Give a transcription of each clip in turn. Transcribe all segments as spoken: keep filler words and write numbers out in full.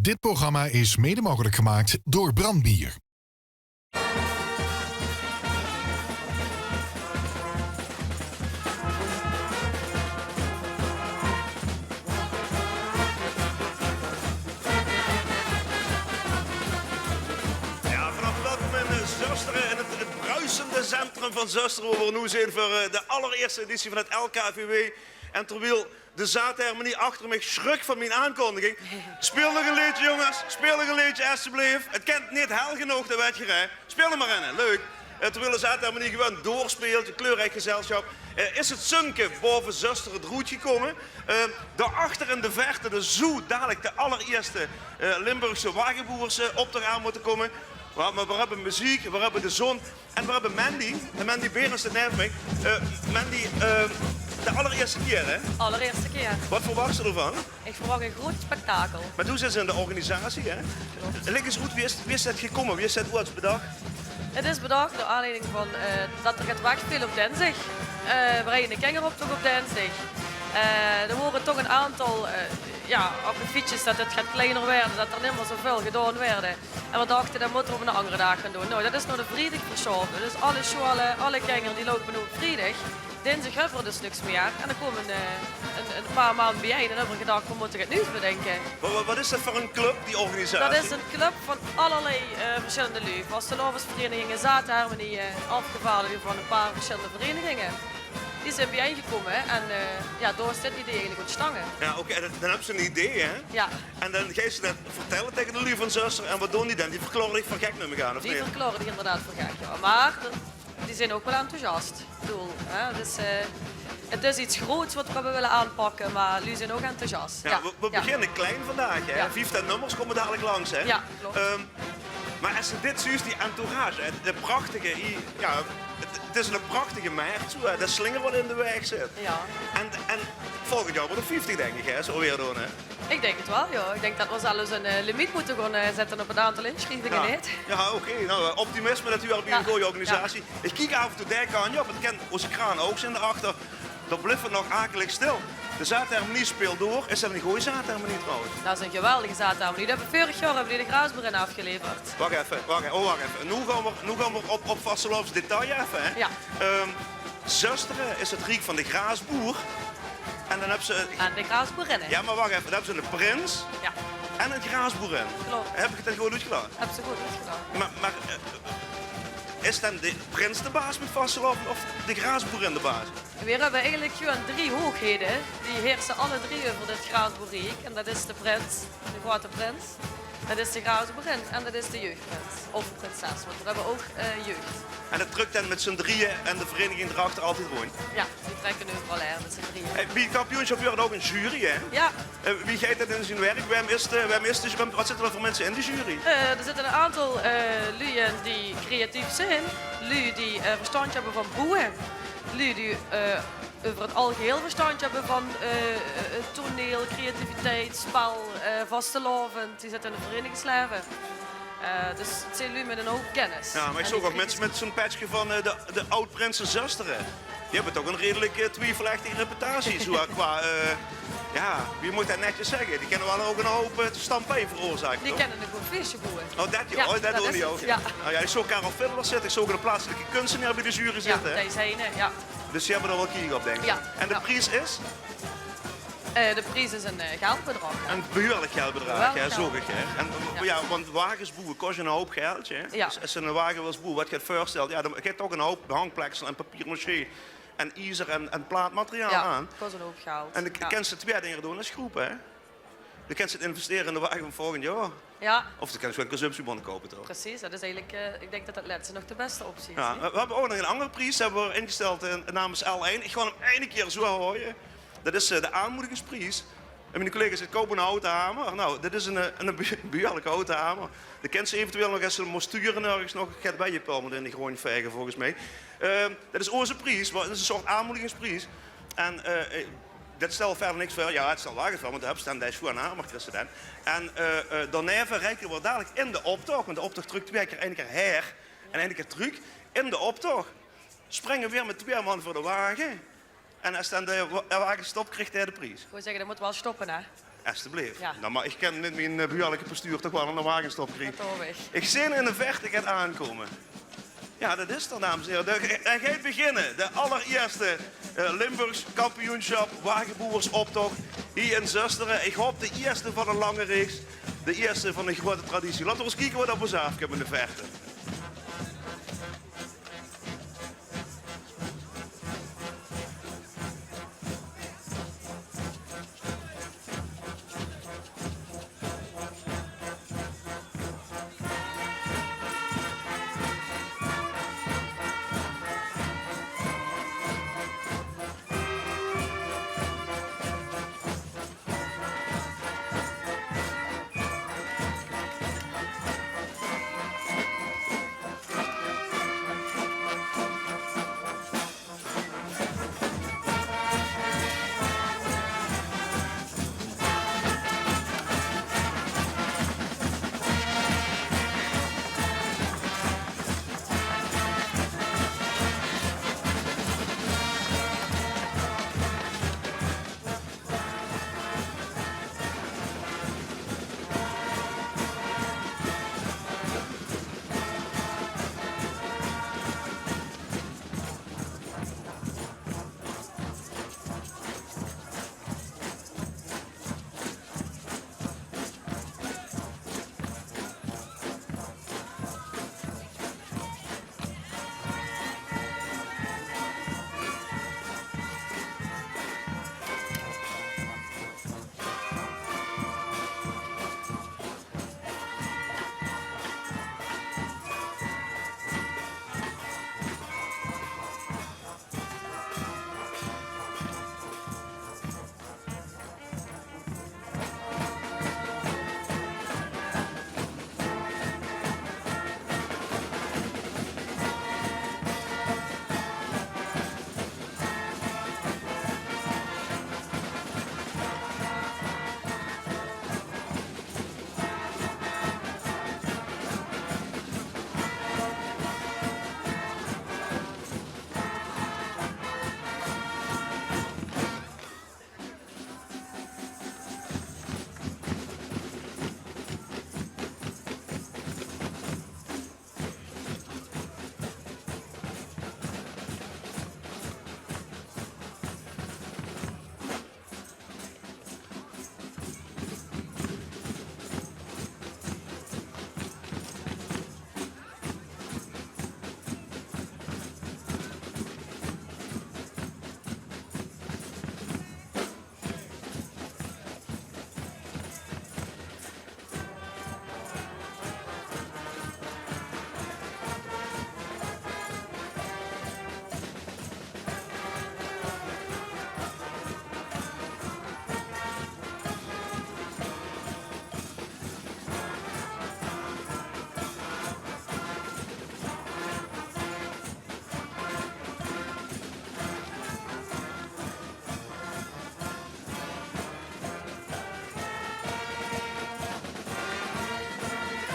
Dit programma is mede mogelijk gemaakt door Brandbier. Ja, vanaf welkom in eh, Zöstere, in het, het bruisende centrum van Zöstere, waar we nu zijn voor eh, de allereerste editie van het L K V W. En terwijl de zaatharmonie achter mich sjruk van mien aankondiging. Speel nog ein leedje, jonges. Speel nog ein leedje, estebleef. Het kent neet hel genóg, de wedstrijd. Speel er maar in, hè. Leuk. Eh, terwijl de zaatharmonie gewoon doorspeelt, ein kleurriek gezelsjap, eh, is het zunke baove Zöstere droet gekómme. Eh, daoachter in de verte, de zoe dalik de allereerste eh, Limburgse wageboerse optoch aan mótte kómme. Maar, maar we höbbe meziek, we höbbe de zon. En we höbbe Mandy, en Mandy Berens zit neve mich. Eh, Mandy, eh, de allereerste kier, hè? Allereerste kier. Wat verwachs se d'rvan? Ich verwach ein groot spektakel. Maar doe zits in de organisatie, hè? Lik ens oet, wie is, wie is det gekómme? Wie is det oets bedach? Het is bedach door aanleiding van eh, dat er get wegviel op dinsdig. Eh we rieje de kingeroptoch op dinsdig. Eh er wore toch ein aantal eh, ja, op de fietsjes dat het get kleiner werd, dat er nimmer zoväöl gedaon werd. En we dachte, dat mótte we op ein angere daag gaon doon. Nou, dat is nao de vriedig versjove. Dus alle sjoele, alle kinger die loupe noe op vriedig. Dinsdig höbbe we dus niks mier. En dan kómme eh, ein, ein paar man biejein en höbbe we gedach, we mótte get nuuts bedinke. Wat, wat, wat is det voor ein club, die organisatie? Dat is ein club van allerlei eh, verschillende luuj. Vastelaovesvereniginge, zaatharmonie, eh, aafgevaardigde van ein paar verschillende vereniginge. Die zeen biejein gekómme en eh, ja, dao is dit idee eigelik óntstange. Ja, oké, dan, dan höbs se ein idee, hè? Ja, En dan geis se det vertèlle taenge de luuj van Zöstere. En wat doon die dan? Die verklaore dich veur gek, num ich aan, of die neet? Verklaore dich inderdaad veur gek, ja. Maar die zeen ouch waal enthousiast. Ich bedoel, hè, dus eh, het is iets groots wat we wille aanpakke, maar luuj zeen ouch enthousiast. Ja, we, we beginne klein vandaag, hè? Ja. Vieftien nummers kómme dalik langs, hè? Ja, klopt. Ehm, maar es se dit zuus, die entourage, hè, de prachtige, i- ja, het, het is ein prachtige mert, zoe, hè, det slinger wat in de waeg zit. Ja. En, en volgend jaor waere vieftig, dink ich, hè, zoe weer doon, hè? Ich dink het waal, ja. Ich dink dat we zelfs ein eh, limiet mótte gaon eh, zètte op het aantal insjrievinge, Ja. neet? Ja, oké. Nou, eh, optimisme, det huurt bie ein Ja. gooj organisatie. Ich kiek aaf en toe de kantj op, want ich ken ózze kraan ouch zeen daoachter. Dao blief het nog akelig stil. De zaatharmonie speelt door. Is det ein gooj zaatharmonie trouwens? Dat is ein geweldige zaatharmonie. Die höbbe we veurig jaor höbbe we die de Graasboerin aafgeleverd. Wach effe, wach effe. Oh, wach effe. Noe gaon we, noe gaon we op, op vastelaovesdetail effe, hè? Ja. Ehm, Zöstere is het riek van de graasboer. En dan höbs se... En de Graasboerinne. Ja, maar wach effe. Dan höbs se ein prins Ja, en ein graasboerin. Klopt. Höb ich det good oetgelag? Höbs se good oetgedaon. Maar, maar eh, is dan de prins de baas mit vastelaovend of de graasboerin de baas? We höbbe eigelik gewoon drie hoeghede. Die heerse alle drie euver dit graasboerriek. En dat is de prins, de groeate prins. Dat is de graasboerin en dat is de jeugdprins. Of prinses, want we höbbe ouch eh, jeugd. En det trök dan mit zien drieje en de vereniging daoachter altied róndj? Ja, die trèkke euveral her mit zien drieje. Hey, bie het kampioensjap huurt ouch ein jury, hè? Ja, Eh, wie geit det in zien werk? Wae is de, wae is de, wae- wat zitte d'r veur minse in die jury? eh, er zitte ein aantal eh, luuj in die creatief zeen. Luuj die eh, verstandj höbbe van boewe. Luuj die eh, euver het algeheel verstandj höbbe van eh, eh, toneel, creativiteit, spel, eh vastelaovend. Die zitte in het verenigingsleven. Eh, dus het zeen luuj mit ein houp kennis. Ja, maar ich En zoog die ouch minse mit zo'n petsje van eh, de, de aod-prins van Zöstere. Die höbbe toch ein redelik eh, twiefelechtige reputatie, zoe qua, eh, ja, wie mót ich det netjes zègke? Die kènne waal ouch ein houp eh, stampijn veroorzaake, Die toch? Kènne ein good fieësje boewe. Oh, det ja. Ja, Oh, det dat doon is die het, ouch. ja. Nou ja, ich zoog Karel Fiddler zitte, ich zoog de plaatselijke kunstenaar bie de jury Ja, zitte, hè? Thijs Heijnen, ja. Dus die höbbe d'r waal kiek op, dink ich. Ja, En de ja. pries is? Eh, de pries is ein eh, geldbedrag. Hè? Ein behuurlik geldbedrag, Behuurlik hè, geld. zoog ich, hè. En, Ja. Ja, want wages boewe kos ein houp geldj, hè. Ja. Dus es se eine wage wils boewe, wat geit veurstelle, ja, dan geit toch ein houp hangplekser en papiermaché en iezer en, en plaatmateriaal Ja, aan. Kos ein houp geldj. En dan Ja. kèns se twee dinger doon, is groepe, hè. Dan kèns se het investeren in de wage van volgend jaor. Ja, Of dan kèns se gewoon consumptiebonne koupe, toch? Precies, dat is eigelik, eh, ich dink dat dat lètste nog de bèste optie is. Ja, Hè? we, we höbbe ouch nog ein anger pries höbbe we ingesteld eh, namens L één. Ich gaon 'm eine kier zoe haoje. Dat is eh, de aanmoedigingspries. En mien collega zit: koup eine houte hamer. Nou, dit is ein, eh, ein be- behuurlike houte hamer. Die kèns se eventueel nog es se mós sture örges nog get bie je pul mit in de gróndj vaege, volges mich. Eh, dat is ózze pries, want het is ein soort aanmoedigingspries. En eh, eh, det stelt verder niks veur. Ja, het stelt waal get veur, want dan höbs se dan de sjoeane hamer, kriss se dan. En eh, eh, daoneve rieke we dalik in de optoch, want de optoch trök twee kier, eine kier haer en eine kier trök. In de optoch springe we weer mit twee man veur de wage. En es dan de wa- wage stop, krieg dae de pries. Ich wou zègke, dat mót waal stoppe, hè? Estebleef. Jao. Noe, mer ich kin mit mien, eh, behuurlike postuur toch waal aan de wage stop kriege. Det hoof ich. Ich zeen in de verte get aankómme. Jao, det is 'r, dames en hiere. D'r, d'r geit beginne. De allerierste, eh, Limburgs kampioensjap wageboewersoptoch hie in Zöstere. Ich haop de ierste van 'n lange reeks. De ierste van 'n groeate traditie. Laote v'r ins kieke waat op ós aafkump in de verte.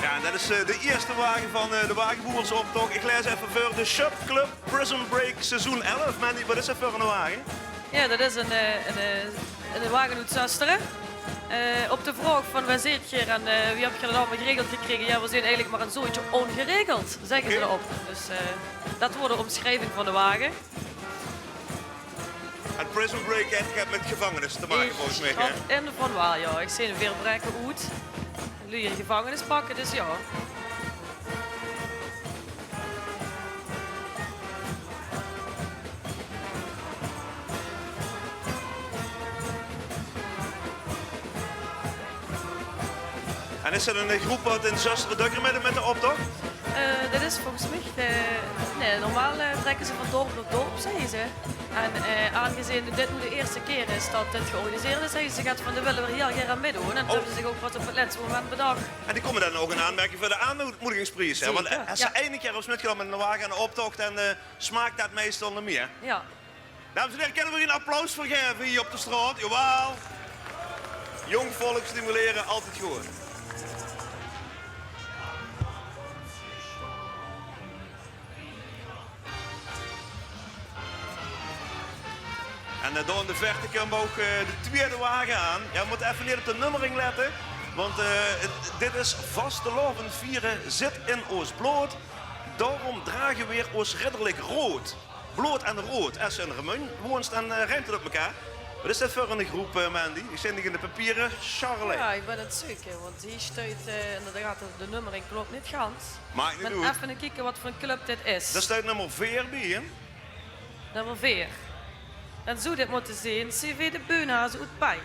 Jao, en det is, eh, de ierste wage van, eh, de wageboewersoptoch. Ich laes effe veur: de Sjöpclub Prison Break seizoen elf. Mandy, waat is det veur eine wage? Jao, det is ein, eh, ein, eh, eine wage oet Zöstere. Eh, op de vraog van: "Wae zeet geer en, eh, wie höb geer det allemaol geregeld gekrege?" "Jao, veer zeen eigelik mer ein zootje óngeregeld," zègke ze d'rop. Dus, eh, det waor de ómsjrieving van de wage. En Prison Break haet, haet mit gevangenis te make, volges mich, hè? Ich sjat in van waal, jao. Ich zeen veer braeke oet. Luuj in gevangenis pakke, dus jao. En is det ein, eh, groep waat in Zöstere dökker mitdeit mit de optoch? Eh, det is volges mich de, nae, normaal, eh, trèkke ze van dörp nao dörp, zègke ze. En, eh, aangezeen dit noe de ierste kier is det dit georganiseerd is, zègke ze: "Gae, veer wille hiel gaer aan mitdoon." En det höbbe ze zich ouch pas op 't lètste moment bedach. En die kómme dan ouch in aanmerking veur de aanmoedigingspries, hè? Want, eh, es ze eine kier höbbe mitgedaon mit eine wage aan de optoch, dan, eh, smaak det meistal nao mieë. Jao. Dames en hiere, kinne v'r ein applaus veur gaeve hie op de straot? Jawaal. Jóng volk stimulere, altied good. En En dao in de verte kump ouch, eh, de twiede wage aan. Jao, veer mótte effe neet op de nummering lètte, want, eh, 't, dit is vastelaovend viere zit in oos blood. Daorum drage veer oos ridderlik rood. Blood en rood. Es se in Remunj woons, dan, eh, riemp 't op mekaar. Waat is dit veur ein groep, eh, Mandy? Ich zeen dich in de papiere, Charley. Jao, ich bön aan 't zeuke, want hie steit, eh, inderdaad, de, de nummering klop neet gans. Maak neet oet. Effe kieke waat veur ein club dit is. Dao steit nummer veer bie, hè? Nummer veer. Dan zów dit mótte zeen C V de Beunhaze oet Pei.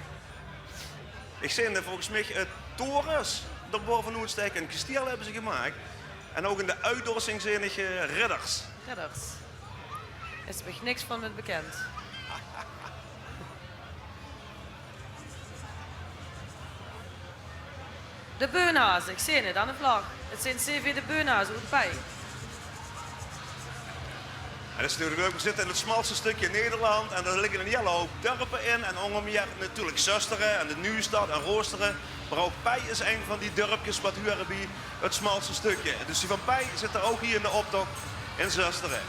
Ich zeen, eh, volges mich, eh, torens dao baovenoet staeke. Ein kestiel höbbe ze gemaak. En ouch in de oetdossing zeen ich, eh, ridders. Ridders. Is mich niks van mit bekènd. De Beunhaze, ich zeen 't aan de vlag. 't Zeen C V de Beunhaze oet Pei. En det is natuurlik leuk. Veer zitte in 't smalste stökske Nederland en dao ligke ein hiel houp dörpe in. En ónger mich natuurlik Zöstere en de Nuujstad en Roostere. Mer ouch Pei is ein van die dörpkes waat hure bie 't smalste stökske. Dus die van Pei zitte ouch hie in de optoch in Zöstere.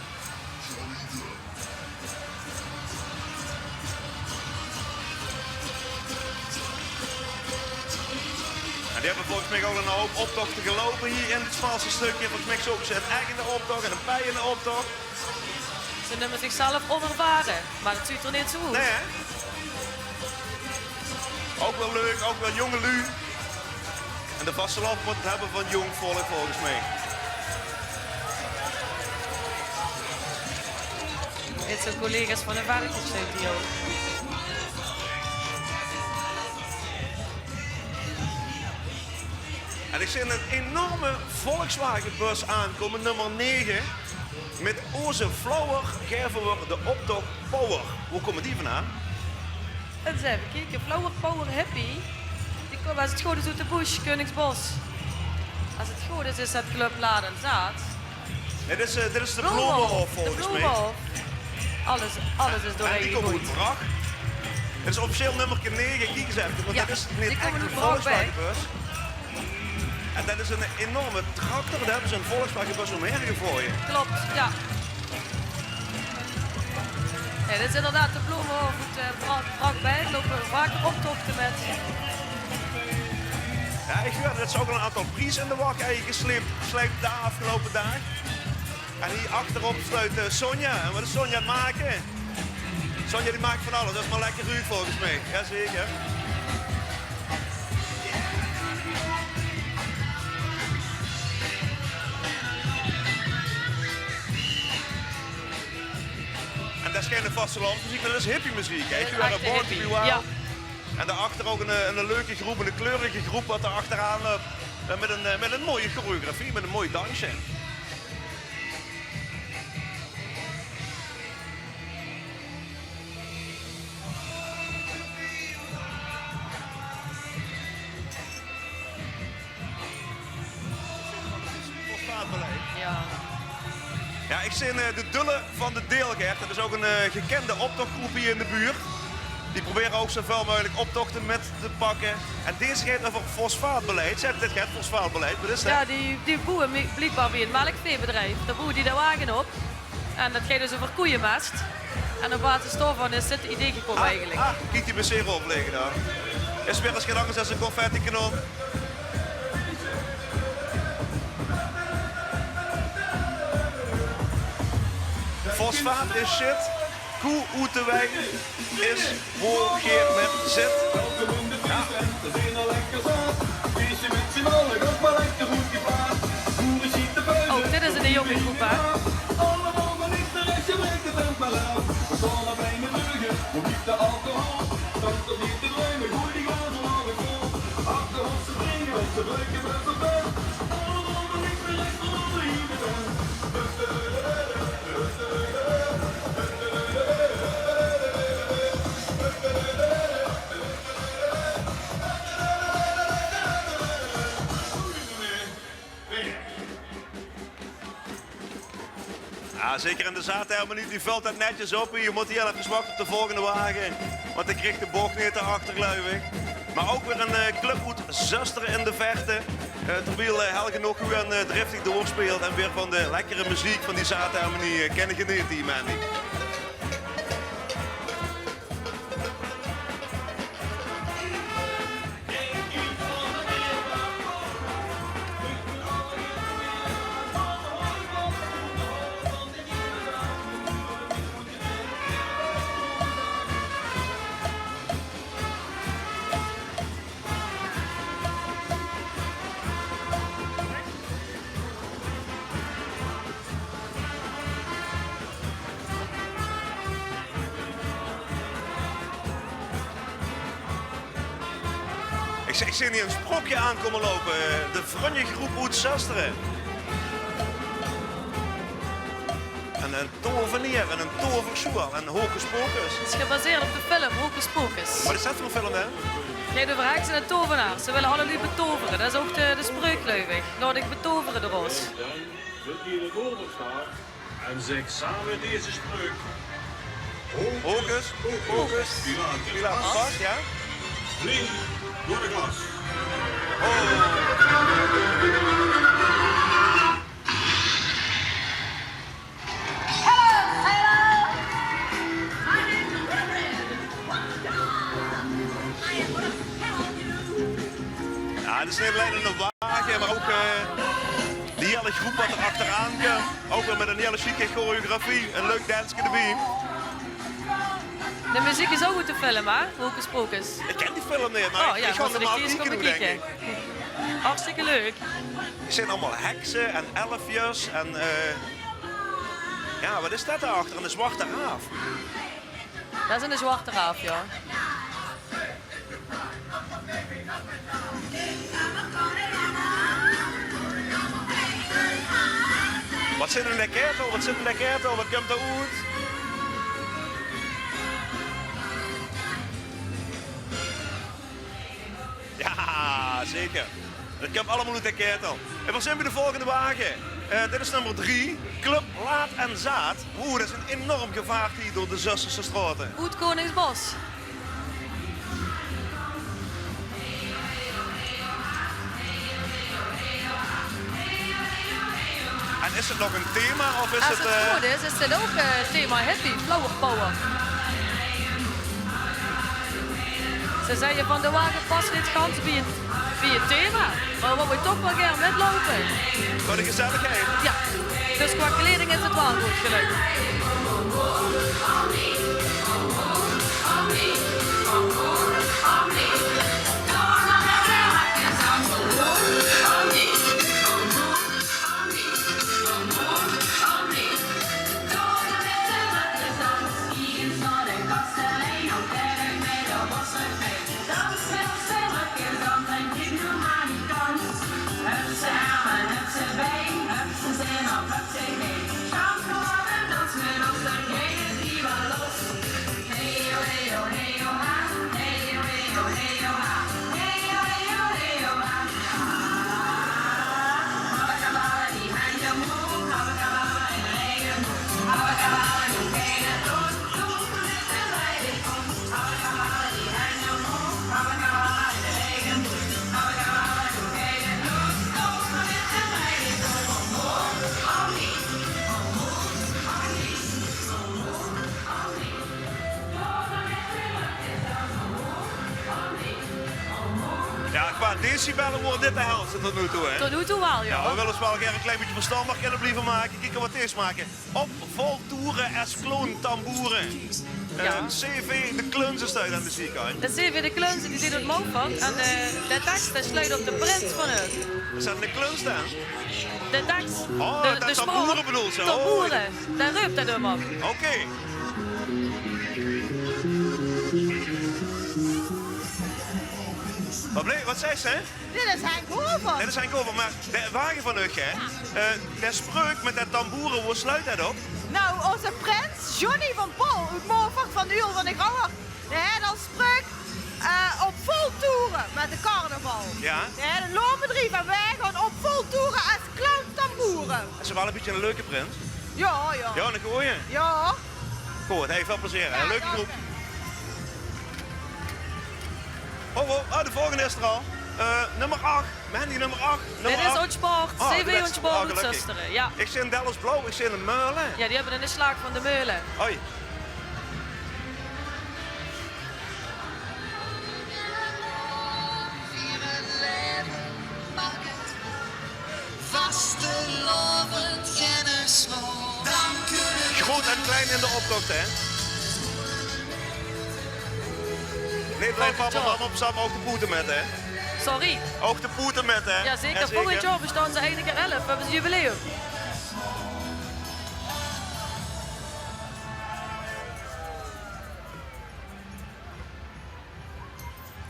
En die höbbe volges mich al ein houp optochte geloupe hie in dit smalste stökske. Volges mich zeen ze in Ech in de optoch en in Pei in de optoch. Ze neume zichzelf onervare, mer det zuut d'r neet zoe oet. Nae, hè? Ouch waal leuk, ouch waal jónge luuj. En de vastelaovend mót 't höbbe van jónk volk, volges mich. Dit zeen collega's van de Verkes, zeen die ouch. En ich zeen ein enorme Volkswagenbus aankómme, nummer nege. Mit Oze Flauwer gaeve v'r de optoch power. Wo kómme die vandaan? Ins effe kieke. Flauwer Power Hippie. Die kómme, es 't good is, oet de bush, Keuningsbos. Es 't good is, is det club Laat en Zaat. Nae, dit is, eh, dit is de Bloemenhof, volges mich. Bloemenhof. Alles, alles is door die kómme oet Brach. Dit is officieel nummerke nege. Kiek ins effe, want det is neet ech ein Volkswagenbus. En det is ein enorme tractor, dao höbbe ze ein Volkswagenbus ómhaer gevaoje. Klop, jao. Jao, dit is inderdaad de Bloemenhof oet, eh, Bra-, Brach-Bèk. Loupe vaker optochte mit. Jao, ich huuer det ze ouch al ein aantal prieze in de wach höbbe gesleep, gesleep de aafgeloupe daag. En hie achterop steit, eh, Sonja. En waat is Sonja aan 't make? Sonja die maak van alles, es 't mer lekker ruuk volges mich. Jazeker. En det is gein vastelaovesmeziek, det is hippiemeziek. Jao, det is ech hippie. Born to be wild. Jao. En dao achter ouch ein, eh, ein leuke groep, ein kleurige groep waat dao achteraan löp. Eh, mit ein, eh, mit ein mooie choreografie, mit ein mooi dansje. Jao. Jao, ich zeen, eh, de Dullen van de Deelgert. Det is ouch ein, eh, gekende optochgroep hie in de buurt. Die probere ouch zoväöl meugelik optochte mit te pakke. En deze geit euver fosfaatbeleid. Zèk, dit geit fosfaatbeleid, waat is det? Jao, die, die boewe mi-, bliekbaar bie ein melkveebedrief. Dan boewe die de wage op. En det geit dus euver koejemest. En op basis daovan is dit idee gekómme eigelik. Ah, kiek die wc-rol ligke dao. Is weer ins gein angers es ein confettikanon. Fosfaat is shit. Koe oet de wei is wo geer mit zit. Jao. Ouch dit is ein jónge groep, hè? Jao, zeker in de zaatharmonie, die völt det netjes op. Geer mót hie effe wachte op de volgende wage, want dae krieg de boch neet te achter, geluif ich. Mer ouch weer ein, eh, club oet Zöstere in de verte. Eh, terwiel, eh, Helge nog gewoon, eh, driftig doorspeelt en weer van de lekkere meziek van die zaatharmonie, eh, kinne genete hie, Mandy. Zeg, ich zeen hie ein sprookje aankómme loupe. De vrunjegroep oet Zöstere. En ein toveneer en ein toversjoeal en hocus pocus. Het is gebaseerd op de film Hocus Pocus. Wat is det veur ein film, hè? Jao, de verhekse en tovenaars. Ze wille alle luuj betovere. Det is ouch de, de spreuk, geluif ich. Laot dich betovere door ós. En zeg samen deze spreuk. Hocus pocus, Pilatus pas, ja? Vlieg door de glas. Oh. Ja, det is neet allein in de wage, mer ouch, eh, die hiele groep wat d'r achteraan kump. Ouch weer mit ein hiele sjieke choreografie. Ein leuk danske d'rbie. De meziek is ouch oet de film, hè? Hocus Pocus. Ich ken die film neet, mer ich gaon 'm ins kieke, dink ich. Hartstikke leuk. 't Zeen allemaol hekse en elfjes en, eh, ja, wat is det dao achter? Ein zwarte raaf. Det is ein zwarte raaf, ja. Wat zit in de ketel? Wat zit in de ketel? Wat kump d'r oet? Ja, zeker. Det kump allemaol oet de ketel. En veer zeen bie de volgende wage. Eh, dit is nummer drie. Club Laat en Zaat. Oeh, det is ein enorm gevaarte hie door de Zösterse straote. Oet Koningsbos. En is het nog ein thema of is het, eh, es het good is, is dit ouch, eh, thema hippie, flower power. Ze zagte van de wage pas neet gans bie het, bie het thema, mer veer wouwe toch waal gaer mitloupe. Veur de gezelligheid. Ja, dus qua kleiding is het waal good gelök. Ja, qua decibelle waor dit de helse tot noe toe, hè? Tot noe toe waal, ja. Ja, veer wille ós waal gaer ein klein bietje verstandig kinne blieve make. Kieke wat dees make. Op vol toere es clown tamboere. Eh, C V De Kluns is dao aan de ziekant. De C V De Kluns, die zit op Moufang. En, eh, de teks, dae sluit op de prins van hun. Is det de kluns dan? De teks, oh, de, de tamboere bedoels se? Tamboere, dao röp det um op. Oké. Wat bleef, wat zag ze? Dit is Henk Hover. Dit is Henk Hover, mer de wage van uch, hè? Ja. Eh, de spreuk mit de tamboere, wo sluit det op? Nou, ózze prins, Johnny van Pol, oet Moufang van de Uul van de Grouwer, dae haet es spreuk, eh, op vol toere mit de carnaval. Ja. Dae haet ein loopbedrief en veer gaon op vol toere es clown tamboere. Is waal ein bietje ein leuke prins. Ja, ja. Ja, eine gooje. Ja. Good, hey, väöl plezeer, hè. Ja, leuke groep. Ho, ho, oh, de volgende is d'r al. Eh, nummer ach. Mandy, nummer ach. Dit is Oud Sport. Oh, C V Oud Sport oet Zöstere, ja. Ich zeen Dallas Blauw, ich zeen de Meule. Ja, die höbbe eine slaag van de Meule. Hoi. Vastelaovend, Jennismoor. Groot en klein in de optocht, hè? Neet allein pap en mam op stap, mer ouch de poete mit, hè? Sorry. Ouch de poete mit, hè? Jazeker, volgend jaor bestaon ze ein kier elf, höbbe ze jubileum.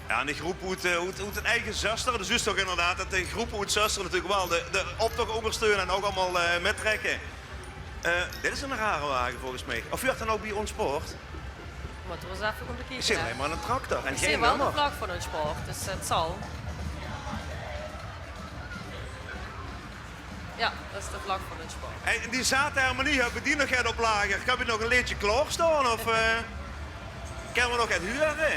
Ja, En de groep oet, eh, oet, oet 't eige Zöstere, dus is toch inderdaad det de groep oet Zöstere natuurlik waal de, de optoch óngersteune en ouch allemaol, eh, mittrèkke. Eh, dit is 'ne rare wage volges mich. Of huuert det ouch bie Óns Poort? Mótte v'r ins effe gaon bekieke, hè? Ich zeen allein mer 'ne tractor en gein nummer. Ich zeen waal de vlag van Óns Poort, dus 't zal. Jao, det is de vlag van Óns Poort. Hey, die Zate Hermenie, höbbe die nog get op lager? Höbs se nog ein leedje klaorstaon of, eh, kinne v'r nog get hure?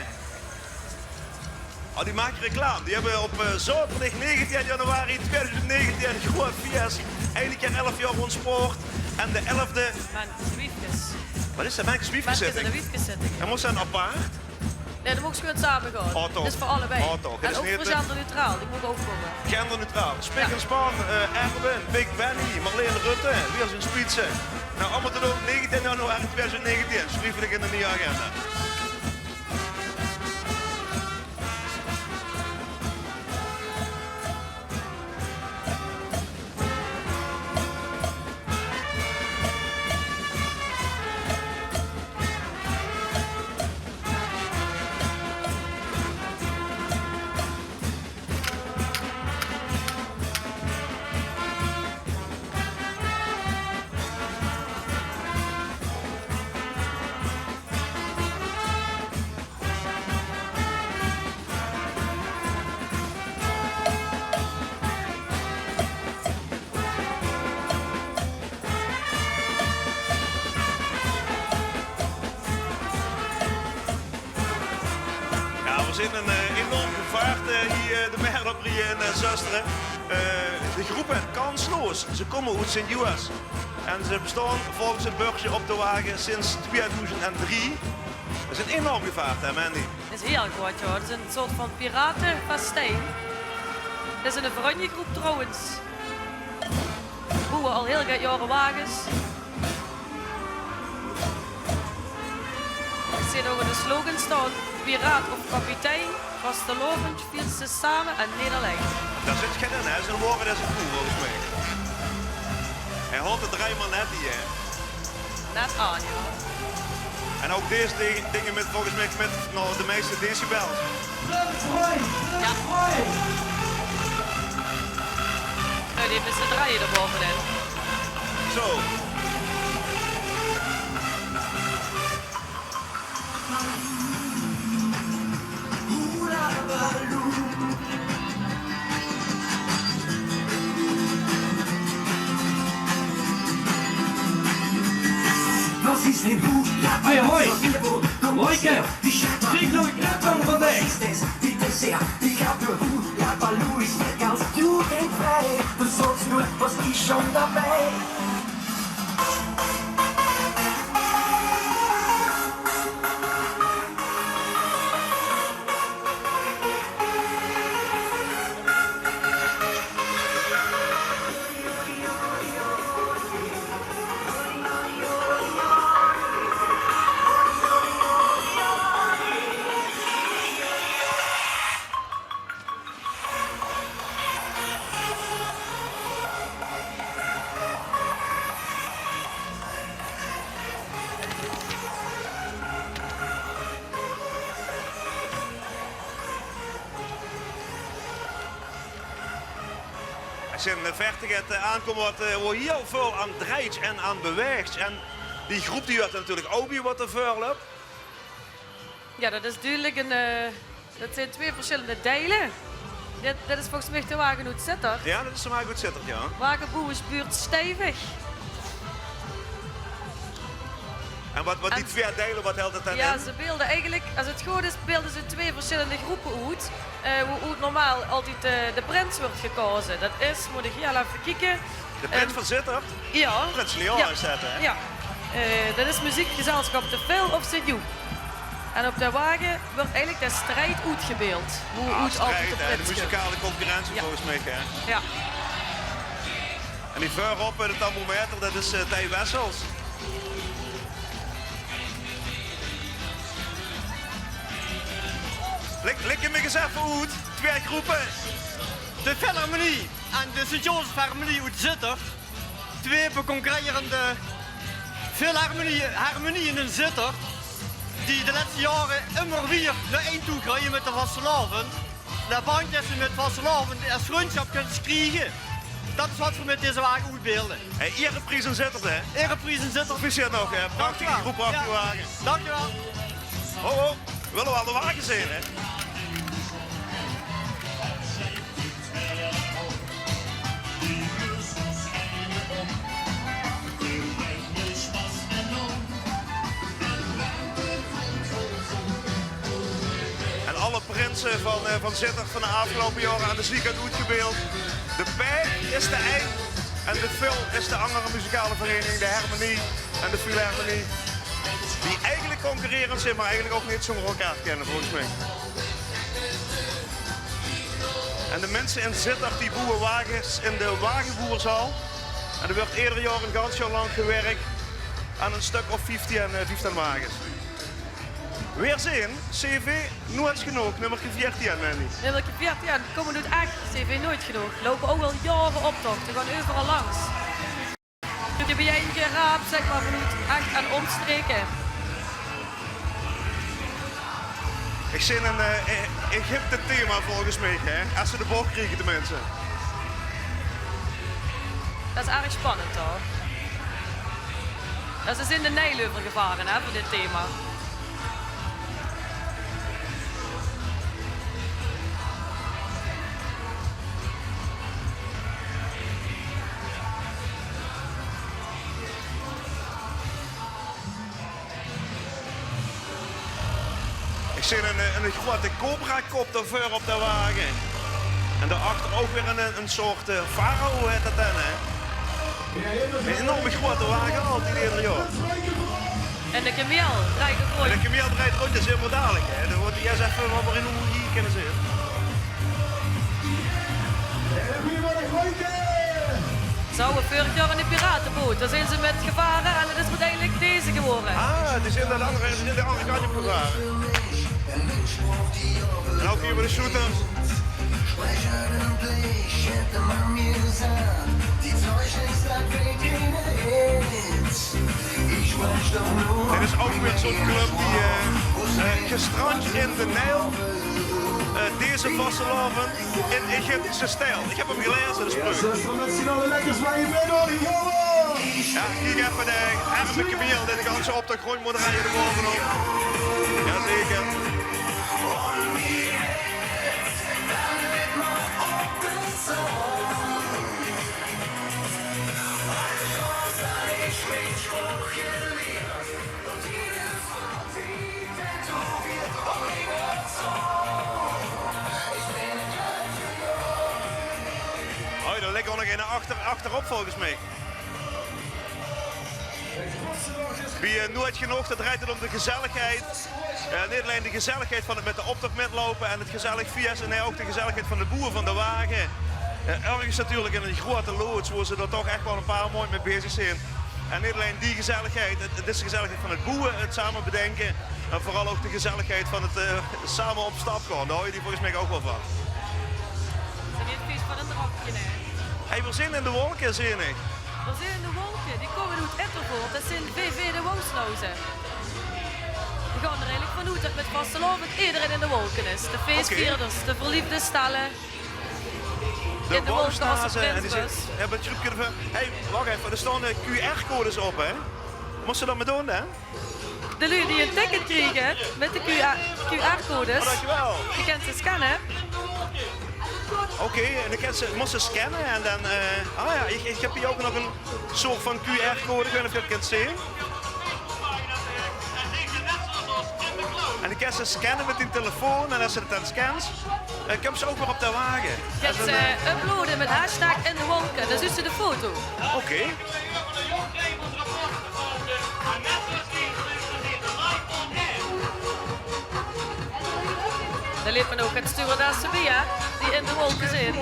Oh, die make reclame. Die höbbe op, eh, zaoterdig negentien januari tweeduizend negentien ein groeat fies. Eine kier elf jaor Óns Poort. En de elfde... Mennekes en Wiefkes. Waat is det? Mennekes en Wiefkes zitting? Mennekes en de Wiefkes zitting. En mós se dan apart? Nae, dan moge ze gewoon same gaon. Oh, toch? Det is veur allebei. Oh, toch? En ouch veur genderneutraal, die moge ouch kómme. Genderneutraal. Spik en span, eh, Erwin, Big Benny, Marleen Rutte, Wiels in Spietse. Nou, allemaol te doon, negentien januari tweeduizend negentien. Sjrief 't in de nuuj agenda. Jao, v'r zeen in, eh, enorm gevaarte, eh, hie, eh, de Merret op Rieje in, eh, Zöstere. Eh, de groep Kansloos, ze kómme oet Sint-Joas. En ze bestaon volges 't börsje op de wage sinds tweeduizend drie. Det is ein enorm gevaarte, hè, Mandy? Det is hiel good, jao. Det is ein soort van piratefestijn. Det is ein vrunjegroep trouwens. Bouwe al hiel get jaore wages. Ich zeen ouch de slogan staon: piraat of kapitein, vastelaovend viert ze same en neet allein. Dao zit get in, hè? Zo'n woord is ein koe, volges mich. Hae haolt de drei man net hie, hè? Net aan, jao. En ouch dees di-, dinger mit, volges mich, mit, nou, de meiste decibel. Jao. Nou, die mit z'n drieje d'r baovenin. Zo. Hoi, hoi. Hoi, Kev. Krieg nog ein knip van vandaag. Es se in de verte get, eh, aankóms, waat, eh, wo hiel väöl aan drejt en aan bewaegs. En die groep die huuert natuurlik ouch bie waat d'r veurlöp. Jao, det is dudelik ein, eh, det zeen twee versjillende deile. Dit, dit is volges mich de wage oet Zitterd. Jao, det is de wage oet Zitterd, jao. Wagebouwersbuurt Stevig. En waat, waat die twee deile, waat hèlt det dan in? Jao, ze beelde eigelik, es 't good is, beelde ze twee versjillende groepe oet. Eh, wo oet normaal altied, eh, de prins wuuert gekaoze. Det is, mót ich hiel effe kieke. De prins van Zitterd? Jao. Prins Leon is det, hè? Jao. Eh, det is meziekgezelsjap De Fil of Sint Joep. En op de wage wuuert eigelik de strijd oetgebeeld. Wo oet altied de prins kump. De muzikale concurrentie volges mich, hè? Jao. En die veurop bie de tamboermeter, det is, eh, Thei Wessels. Lik, lik 'm mich ins effe oet. Twee groepe. De Filharmonie en de Sint-Jozef Hermenie oet Zitterd. Twee beconcurrerende filharmonie-, hermenië in Zitterd. Die de lèste jaore ummer weer nao ein toe greuje mit de vastelaovend. Dao band det ze mit vastelaovend es vrundsjap kinne kriege. Det is waat v'r mit deze wage oetbeelde. Hey, ierepries aan Zitterd, hè? Ierepries aan Zitterd. Proficiat nog, hè? Prachtige groep, prachtige wage. Dankjewel. Ho, ho. V'r wille waal de wage zeen, hè? En alle prinse van, eh, van Zitterd van de aafgeloupe jaore aan de ziekant oetgebeeld. De Pè is de ein en de Phil is de anger muzikale vereiniging, de Hermenie en de Philharmonie. Die eigelik concurrerend zeen, mer eigelik ouch neet zónger elkaar kinne, volges mich. En de minse in Zitterd die boewe wages in de wageboerzaal. En d'r wuuert eder jaor ein gans jaor lank gewirk aan ein stök of vieftien, eh, vieftien wages. Veer zeen C V Noeit Genóg, nummerke veertien, Mandy. Nummerke veertien, kómme oet Ech, C V Noeit Genóg. Loupe ouch al jaore optoch, die gaon euveral langs. De bie-ein geraap, zeg mer, vanoet Ech en ómstreke. Ich zeen ein, eh, Egypte-thema volges mich, hè? Es ze de boch kriege, tenminste. Det is erg spannend, huur. Jao, ze zeen de Nijl euvergevare, hè, veur dit thema. Ich zeen ein, eh, ein groeate cobrakop dao veur op de wage. En dao achter ouch weer ein, ein soort, eh, farao, heet det dan, hè? Ein enorm groeate wage, altied eder jaor. En de kameel drejt róndj. En de kameel drejt róndj, det zeen v'r dalik, hè. Dan mót ieës effe waat v'r in oe hie kinne zeen. Ze hawwe veurig jaor in de pirateboot, dao zeen ze mit gevare en det is oeteindelik deze gewore. Ah, die zeen de anger, die zeen de anger kantj op gevare. En ouch hie bie de sjoeters. Dit is ouch weer zoe'n club die, eh, eh, gestrand in de Nijl, eh, deze vastelaovend in Egyptische stijl. Ich höb 'm gelaeze, de spreuk. Jao, zös, v'r mit z'n alle lekker zwaie, Benno, jao! Jao, kiek effe, de erme kameel, de ganse optoch róndj mót drejje dao baovenop. Jaozeker. Hoi, d'r ligk ouch nog ein achter, achterop volges mich. Bie, eh, Noeit Genóg, dao drejt 't óm de gezelligheid. Eh, neet allein de gezelligheid van 't mit de optoch mitloupe en 't gezellig fieste, nae, ouch de gezelligheid van de boewe van de wage. Eh, örges natuurlik in ein groeate loods, wo ze d'r toch ech waal ein paar maondj mit bezig zeen. En neet allein die gezelligheid, 't, 't is de gezelligheid van 't boewe, 't same bedinke. En veural ouch de gezelligheid van 't, eh, same op stap gaon. Dao haw je die volges mich ouch waal van. Ze zeen neet vies veur ein dropke, nae. Hey, veer zeen in de wolke, zeen ich. Veer zeen in de wolke. Die kómme oet Ittervoort. Det zeen B V de Woosnauze. Die gaon d'r eigelik vanoet det mit vastelaovend ederein in de wolke is. De feesvierders, de verleefde stelle. De Woosnauze, en die zeen, höbbe 't groepke d'rveur. Hey, wach effe, d'r staon, eh, Q R-codes op, hè? Mós se det mer doon, hè? De luuj die ein ticket kriege mit de Q R, Q R-codes, die kins se scanne. Oké, en dan kins se, mós se scanne en dan, eh, ah jao, ich, ich höb hie ouch nog ein soort van Q R-code, ich weit neet of se det kins zeen. En die kins se scanne mit dien telefoon en es se det dan scans, eh, kums se ouch weer op de wage. Kins se, eh, uploade mit hashtag in de wolke, dan zuus se de foto. Oké. D'r löp ouch ein stewardesse bie, hè, die in de wolke zit.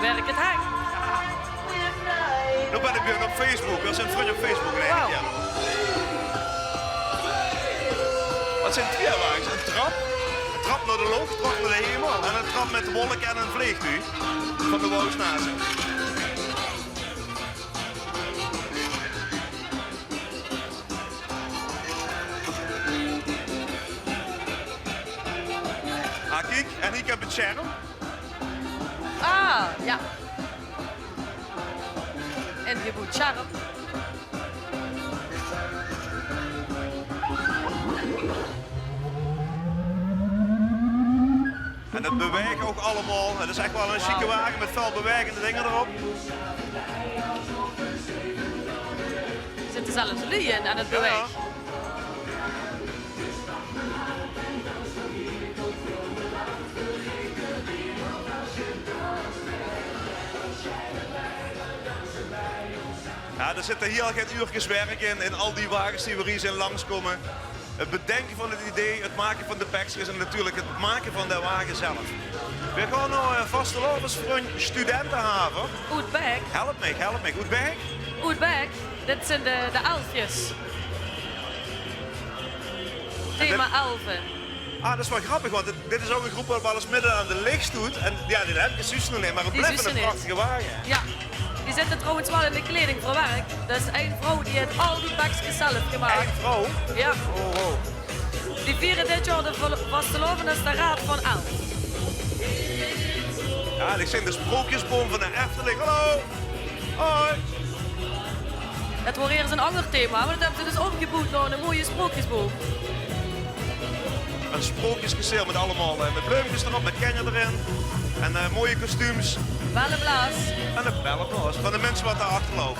Wirk 't, Henk? Noe bön ich weer op Facebook. Veer zeen vrunj op Facebook, nae, jao. Waat zeen twieë wages? Ein trap. Ein trap nao de loch, trap nao de hemel. En ein trap mit wolke en ein vleegtuug van de Woosnauze. Kiek, en hie höb ich 't sjerm. Ah, jao. Ingeboewd sjerm. En det bewaeg ouch allemaol. 't Is ech waal 'ne sjieke wage mit väöl bewaegende dinger d'rop. D'r zitte zelfs luuj in aan 't bewaege. Jao, d'r zitte hie al get uurkes werk in, in al die wages die v'r hie zeen langskómme. 't Bedinke van 't idee, 't make van de pekskes en natuurlik 't make van de wage zelf. Veer gaon nao, eh, vastelaovesvrunj Studentehaver. Oet Baek. Help mich, help mich. Oet Baek? Oet Baek. Dit zeen de, de elfjes. Thema elfe. Ah, det is waal grappig, want dit, dit is ouch 'n groep waat waal ins midde aan de lich stoet. En jao, die höbbe zuus nog neet, mer 't blief 'ne prachtige wage. Jao. Die zitte trouwens waal in de kleiding verwerk. Dus ein vrouw die haet al die pekskes zelf gemaak. Ein vrouw? Jao. Oh, wow. Die viere dit jaor de vastelaovend es de Raad van Elf. Jao, ich zeen de Sprookjesboom van de Efteling. Hallo! Hoi. Det waor eers ein anger thema, mer det höbbe ze dus ómgeboewd nao ein mooie sprookjesboom. Ein sprookjeskasteel mit allemaol, eh, mit bleumkes d'rop, mit kinjer d'rin. En, eh, mooie kostuums. Belleblaas. En de belleblaas van de minse waat dao achter loupe.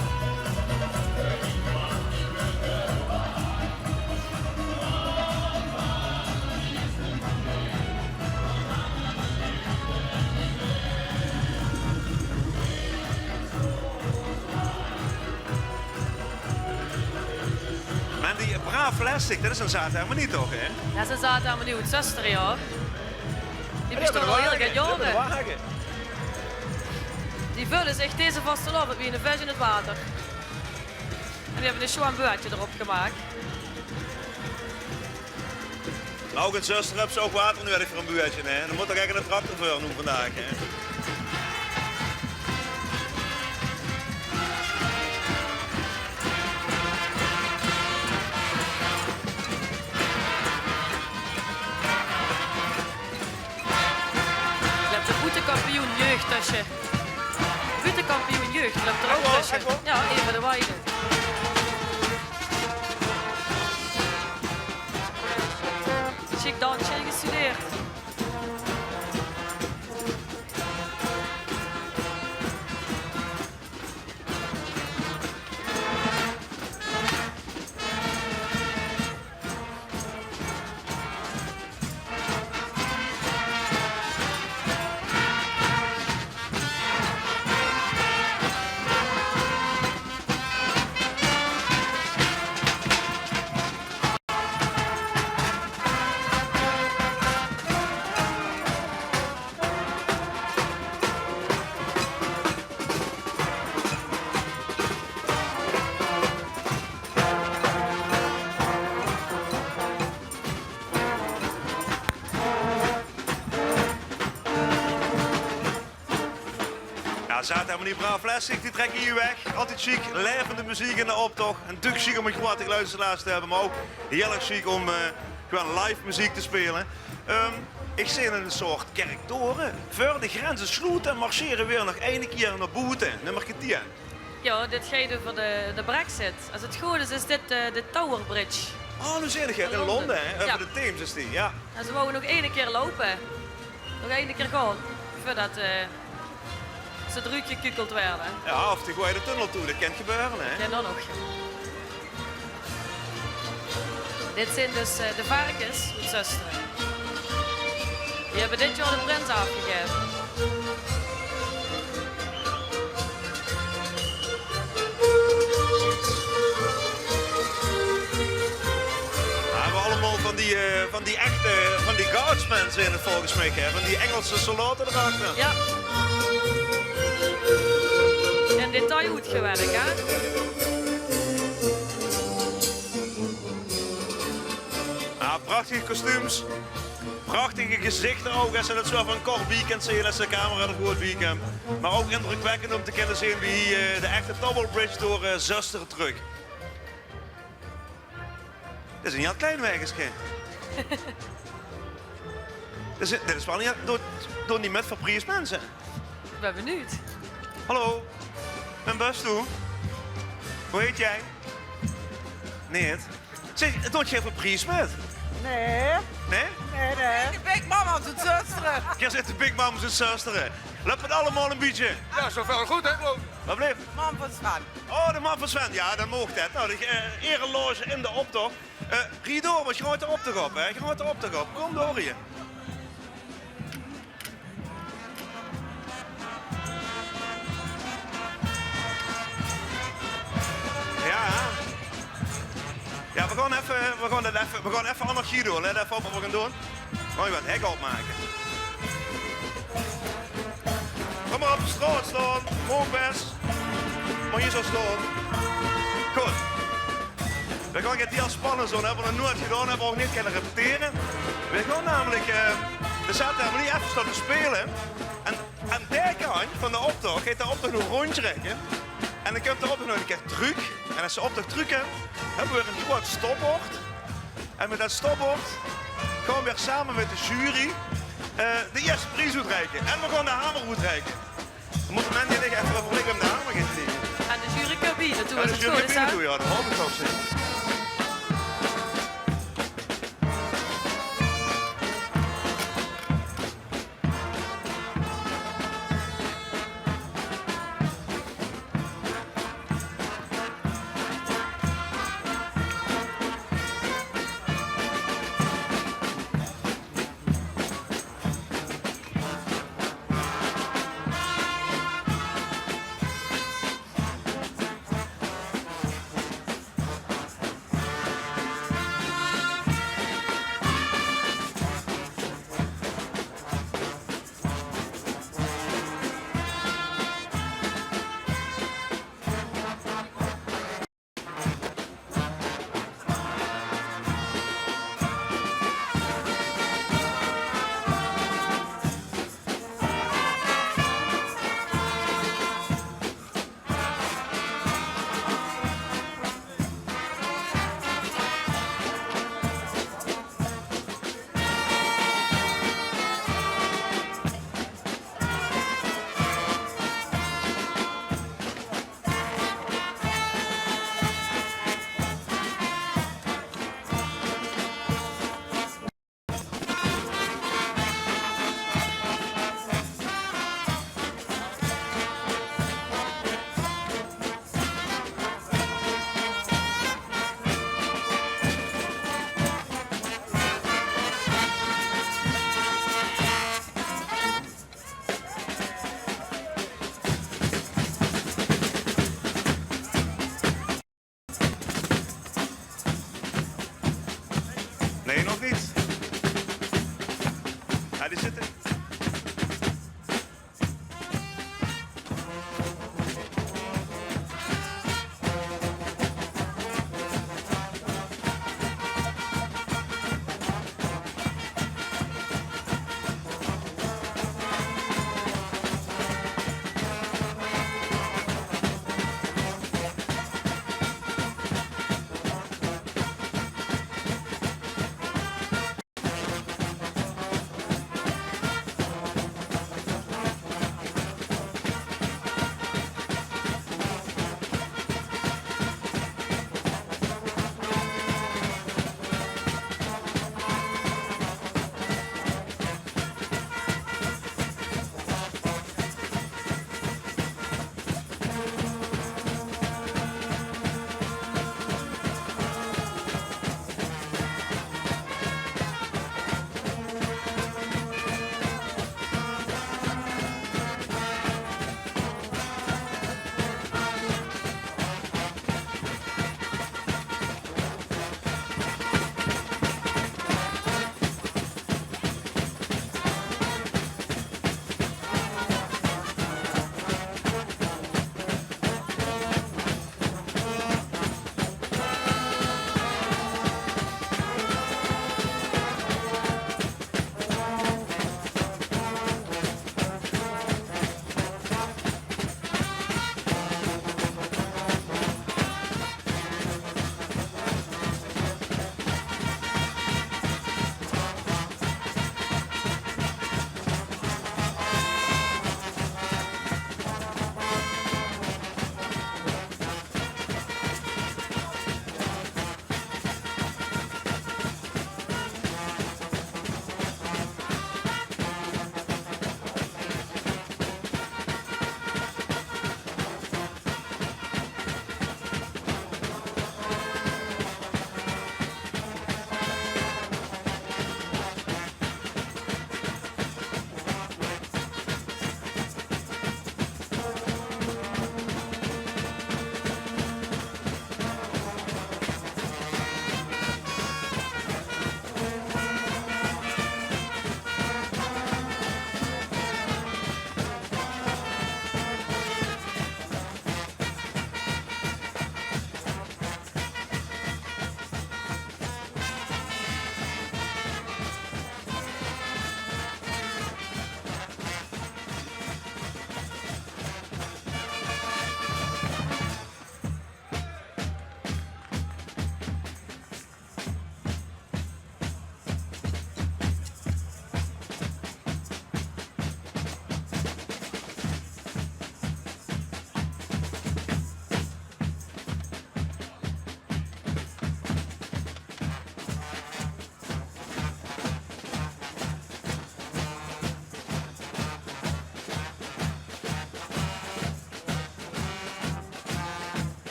Mandy, Braaf Plastic, det is 'n zaate hermenie toch, hè? Det is 'n zaate hermenie oet Zöstere, jao. Die bestaon al hieël get jaore. Die veule zich deze vastelaovend wie 'ne vis in 't water. En die höbbe 'n sjoean buuertje d'rop gemaak. Mer ouch in Zöstere höbbe ze ouch water nuuedig veur 'n buuertje, hè? Dao mót toch eigelik 'ne tractor veur noe vandaag, hè? Löp de boetekampioen jeug tösse. Boetekampioen jeug löp d'r ouch tösse. Jao, Eva de Weide. Sjiek dansje ingestudeerd. Jao, zaate hermenie, Braaf Plastic, die trèkke hie weg. Altied sjiek, laevende meziek in d'n optoch. En natuurlik sjiek óm 'n groeate geluidsinstallatie te höbbe, mer ouch hieël erg sjiek óm, eh, gewoon live meziek te speule. Ehm, ich zeen 'n soort kèrktore. Veur de grenze sloete, marsjere veer nog eine kier nao boete. Nummerke tieën. Jao, dit geit euver de, de brexit. Es 't good is, is dit, eh, de Tower Bridge. Oh, noe zeen ich 't. In Londe, hè? Euver de Theems is die, jao. En ze wouwe nog eine kier loupe. Nog eine kier gaon. Veurdet, eh, ze d'roet gekukeld waere. Jao, of die goeie de tunnel toe. Det kan gebeure, hè? Jao, dan nog. Dit zeen dus, eh, de verkes oet Zöstere. Die höbbe dit jaor de prins aafgegaeve. Jao, veer höbbe allemaol van die, eh, van die echte, van die guardsmen zeen 't volges mich, hè? Van die Engelse soldaote d'rachter. Jao. In detail good gewèrk, hè? Jao, prachtige kostuums. Prachtige gezichter ouch, es se det zo van kort bie kins zeen, es de camera d'r good bie kump. Mer ouch indrökwèkkend óm te kinne zeen wie hie, eh, de echte Tower Bridge door, eh, Zöstere trök. Det is 'n Jan Klein waegeske. Dit is, dit is waal neet, doon, doon die mit veur pries, minse. Ich bön benuujd. Hallo, ich bön Bas, doe. Wie heits doe? Neet. Zèk, doot geer veur pries mit? Nae. Nae? Nae, nae. De Big Mama's oet Zöstere. Geer zeet de Big Mama's oet Zöstere. Löp 't allemaol e bietje? Jao, zoeväöl good, hè, geluif ich. Waat bleef? Mam van Sven. Oh, de mam van Sven. Jao, dan maag det. Noe, de, eh, ereloge in de optoch. Eh, rie door, want geer gaot de optoch op, hè? Geer gaot de optoch op. Kóm door hie. Jao. Jao, veer gaon effe, veer gaon det effe, veer gaon effe anarchie doon. Lèt effe op waat veer gaon doon. Veer gaon get hek opmake. Kóm mer op de straot staon. Maag bès. Mer hie zo staon. Good. Veer gaon get hieël spannends doon, höbbe veer nog noeats gedaon, höbbe veer ouch neet kinne repetere. Veer gaon namelik, eh, de Zètharmonie effe staon te speule. En aan dae kantj van de optoch geit de optoch nog róndjreie. En dan kump de optoch nog ein kieër trök. En es de optoch trök kump, höbbe veer ein groeat stopbord. En mit det stopbord gaon veer same mit de jury, eh, de ieëste pries oetreike. En veer gaon de hamer oetreike. Dan mót Mandy en ich effe euverlègke wie veer de hamer gaon kriege. En de jury kump hie naotoe, jao, es de jury kump hie naotoe, jao, det haop ich toch zeker. Nae, nog neet. Jao, die zitte.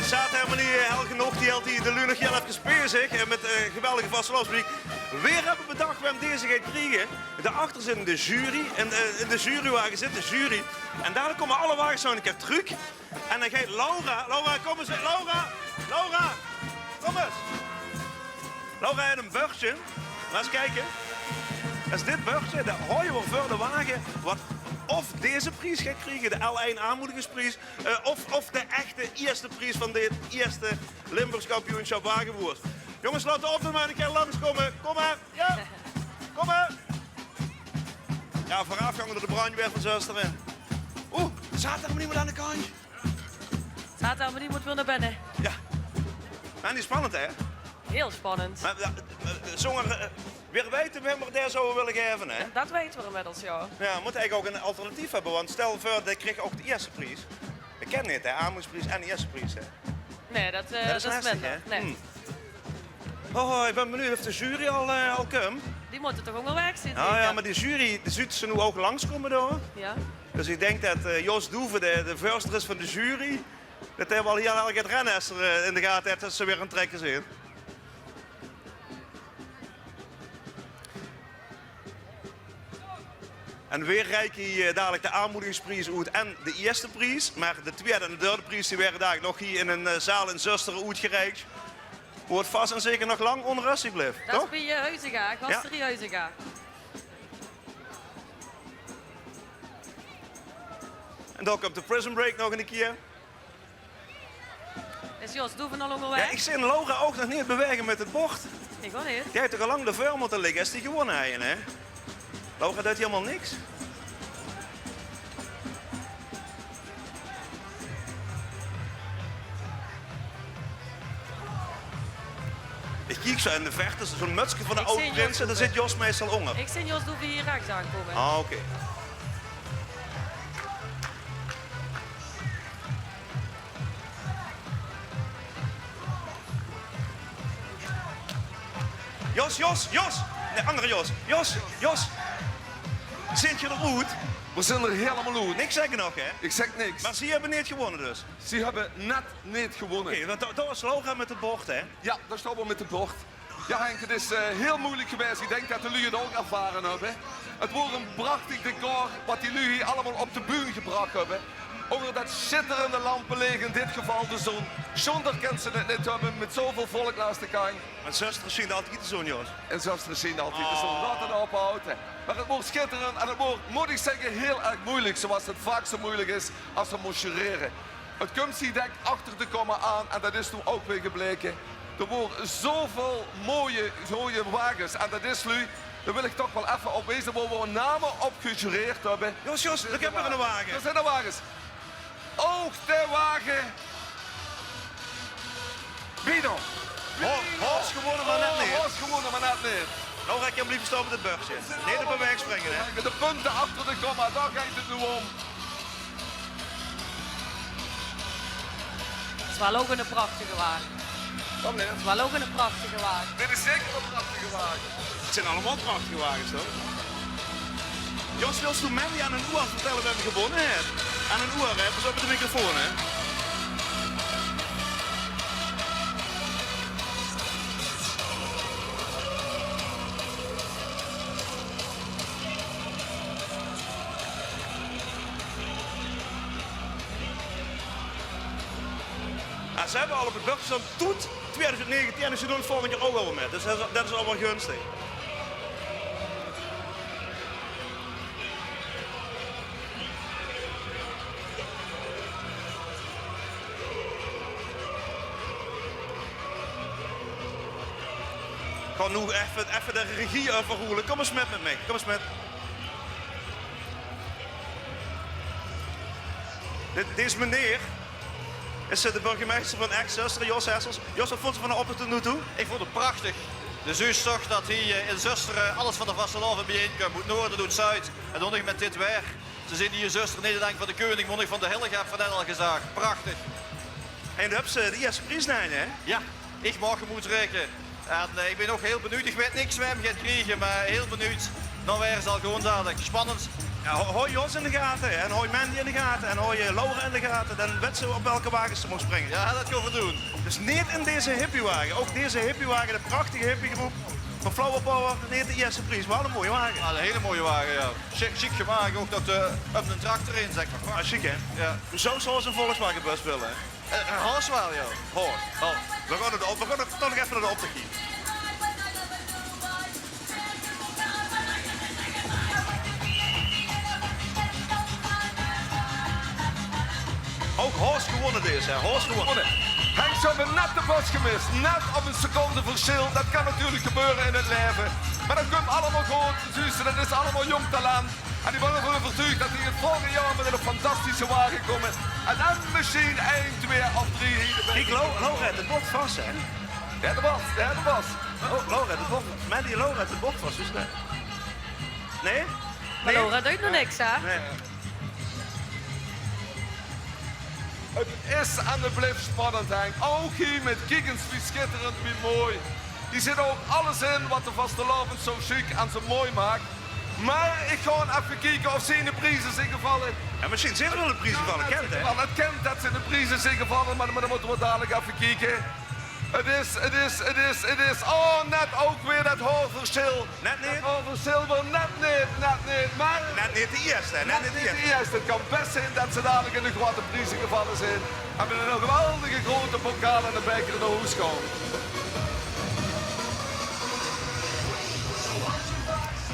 Zaat Hermenie, eh, hel genóg, die hèlt die de luuj nog hiel efkes bezig, eh, mit, eh, geweldige vastelaovesmeziek. Veer höbbe bedach wae deze geit kriege. Daarachter zit in de jury. En, eh, in de jurywage zit de jury. En dalik kómme alle wages nog ein kier trök. En dan geit Laura, Laura, kóm ins, Laura, Laura, kóm ins. Laura haet ein bördje. Mer ins kieke. Det is dit bördje, det haoje v'r veur de wage wat of deze pries geit kriege, de L één aanmoedigingspries, eh, of, of de echte ierste pries van dit ierste Limburgs kampioensjap wagevoerders. Jónges, laot de auto mer ein kier langskómme. Kóm mer. Jao. Kóm mer. Jao, veuraafgegange door de brandjwaer van Zöstere. Oeh, zaat d'r mer emes aan de kantj? Zaat d'r mer emes weer nao binne? Jao. Mer neet spannend, hè? Hiel spannend. Mer, eh, zónger, eh, veer weite wae v'r dae zouwe wille gaeve, hè? Det weite v'r inmiddels, jao. Jao, veer mótte eigelik ouch ein alternatief höbbe, want stèl veur, dae krieg ouch de ierste pries. Det kin neet, hè? Aanmoedigingspries en de ierste pries, hè? Nae, det, eh, det is lastig, hè? Nae. Hm. Oh, ich bön benuujd of de jury al, eh, al kump. Die mótte toch óngerwaeg zeen, zeker? Jao, mer die jury, die zuut ze noe ouch langskómme dao. Jao. Dus ich dink det, eh, Jos Doeven, de, de veurzitter is van de jury, det hae waal hiel erg 't renester, eh, in de gate haet, det ze weer aan 't trèkke zeen. En veer reike hie, eh, dalik de aanmoedigingspries oet en de ierste pries. Mer de twiede en de derde pries, die waere dalik nog hie in ein, eh, zaal in Zöstere oetgereik. Wo 't vas en zeker nog lang ónröstig blief, toch? Det is bie, eh, Huizinga, Gasterie Huizinga. En dan kump de Prison Break nog ein kier. Is Jos Doeven al óngerwaeg? Jao, ich zeen Laura ouch nog neet bewaege mit 't bord. Ich ouch neet. Die haet toch al lang d'rveur mótte ligke es die gewónne haje, hè? Laura deit hielemaol niks. Ich kiek zo in de verte, zo'n mötske van de aod-prinse, dao zit Jos meistal ónger. Ich zeen Jos Doeven hie rechs aankómme. Ah, oké. Jos, Jos, Jos! Nae, anger Jos. Jos, Jos! Zit geer d'r oet? Veer zeen d'r hielemaol oet. Niks zègke nog, hè? Ich zègk niks. Mer zie höbbe neet gewónne dus? Zie höbbe net neet gewónne. Oké, want dao, dao is Laura mit 't bord, hè? Jao, dao staon v'r mit 't bord. Jao, Henk, 't is, eh, hiel meujelik gewaes. Ich dink det de luuj 't ouch ervare höbbe. 't Waor ein prachtig decor wat die luuj hie allemaol op de bühne gebrach höbbe. Ónger det sjitterende lampeleech, in dit geval de zon. Sjoonder kins se 't neet höbbe mit zoväöl volk langs de kantj. En Zöstere sjient altied de zon, Jos. En Zöstere sjient altied de zon. Laot 't ophaoje. Mer 't waor sjitterend en 't waor, mót ich zègke, hiel erg meujelik. Zoewie 't vaak zo meujelik is es se mós jurere. 't Kump zie dèk achter de komma aan en det is noe ouch weer gebleke. D'r waore zoväöl sjoon, sjoon wages en det is, luuj, dao wil ich toch waal effe op weze, wo v'r name op gejureerd höbbe. Jos, Jos, dao kump weer eine wage. Dao zeen de wages. Ouch de wage. Bino. Ho-, Hors gewónne, mer net neet. Hors gewónne, mer net neet. Noe gaon ich blieve staon mit 't bördje. Neet op de waeg springe, hè. De punte achter de komma, dao geit 't noe óm. 't Is waal ouch eine prachtige wage. Waat neet? 't Is waal ouch eine prachtige wage. Dit is zeker eine prachtige wage. 't Zeen allemaol prachtige wages, toch? Jos, wils doe Mandy aan häör oear vertèlle wae gewónne haet? Aan häör oear, hè? Pas op mit de microfoon, hè? Jao, ze höbbe al op 't bördje staon toet twieëdoezend negentien, dus ze doon 't volgend jaor ouch waal weer mit. Dus det is, det is al waal gunstig. Gaon noe effe, effe de regie euverroele. Kóm ins mit, mit mich. Kóm ins mit. Dit, dees meneer is, eh, de burgemeister van Ech-Zöstere, Jos Hessels. Jos, waat vónjs se van de optoch tot noe toe? Ich vónj 't prachtig. De zuus toch det hie, eh, in Zöstere alles van de vastelaovend biejein kump. Oet noord, oet zuid. En dan nog mit dit waer. Ze zeen hie in Zöstere neet allein van de keuning, mer ouch van de hellegaap, van net al gezag. Prachtig. En doe höbs, eh, de ierste pries, hè? Jao, ich maag 'm oetreike. En, eh, ich bön ouch hiel benuujd. Ich weit niks wae 'm geit kriege, mer hiel benuujd. Noe, wae zal gewoen dalik. Spannend. Jao, hou, hou Jos in de gate en hou Mandy in de gate en hou, eh, Laura in de gate. Dan wèts se op welke wage se mós springe. Jao, dat gaon v'r doon. Dus neet in deze hippiewage. Ouch deze hippiewage, de prachtige hippiegroep van Flower Power, neet de ierste pries. Waal 'ne mooie wage. Waal 'ne hiele mooie wage, jao. Sjiek, sjiek gemaak. Ouch dat, eh, op 'nen tractor in, zègk mer. Ah, sjiek, hè? Jao. Doe zous waal ins 'ne Volkswagenbus wille, hè? Eh, 'ne Horse waal, jao. Horse. Oh. V'r gaon 't op, v'r gaon 't toch nog effe nao de optoch kieke. Ouch Horst gewónne dees, hè? Horst gewónne. Henk, ze höbbe net de bus gemis. Net op ein secondeversjil. Det kan natuurlik gebeure in 't laeve. Mer det kump allemaol good. Zuus se, det is allemaol jónk talent. En ich bön d'rvan euvertuug det die 't volgend jaor mit ein fantastische wage kómme. En dan mesjien ein, twee of drie hiele. Kiek, Lau-, Laura haet de bocht vas, hè? Jao, de bocht, jao, de bocht. Oh, Laura haet de bocht. Mandy, Laura haet de bocht vas, dus, eh. Nae? Mer Laura deit nog niks, hè? Nae. 't Is en 't blief spannend, Henk. Ouch hie mit, kiek ins wie sjitterend, wie mooi. Hie zit ouch alles in wat de vastelaovend zo sjiek en zo mooi maak. Mer ich gaon effe kieke of zeen de prieze zeen gevalle. Jao, mesjien zeen waal de prieze gevalle, kènt, hè? Jao, 't kènt det zeen de prieze zeen gevalle, mer, mer dan mótte v'r dalik effe kieke. 't Is, 't is, 't is, 't is. Oh, net ouch weer det hoorversjil. Net neet? Det hoorversjil weer net neet, net neet. Mer net neet de ierste, net neet de ierste. 't Kan bès zeen det ze dalik in de groeate prieze gevalle zeen. En mit 'ne geweldige groeate pokaal en de baeker nao hoes gaon.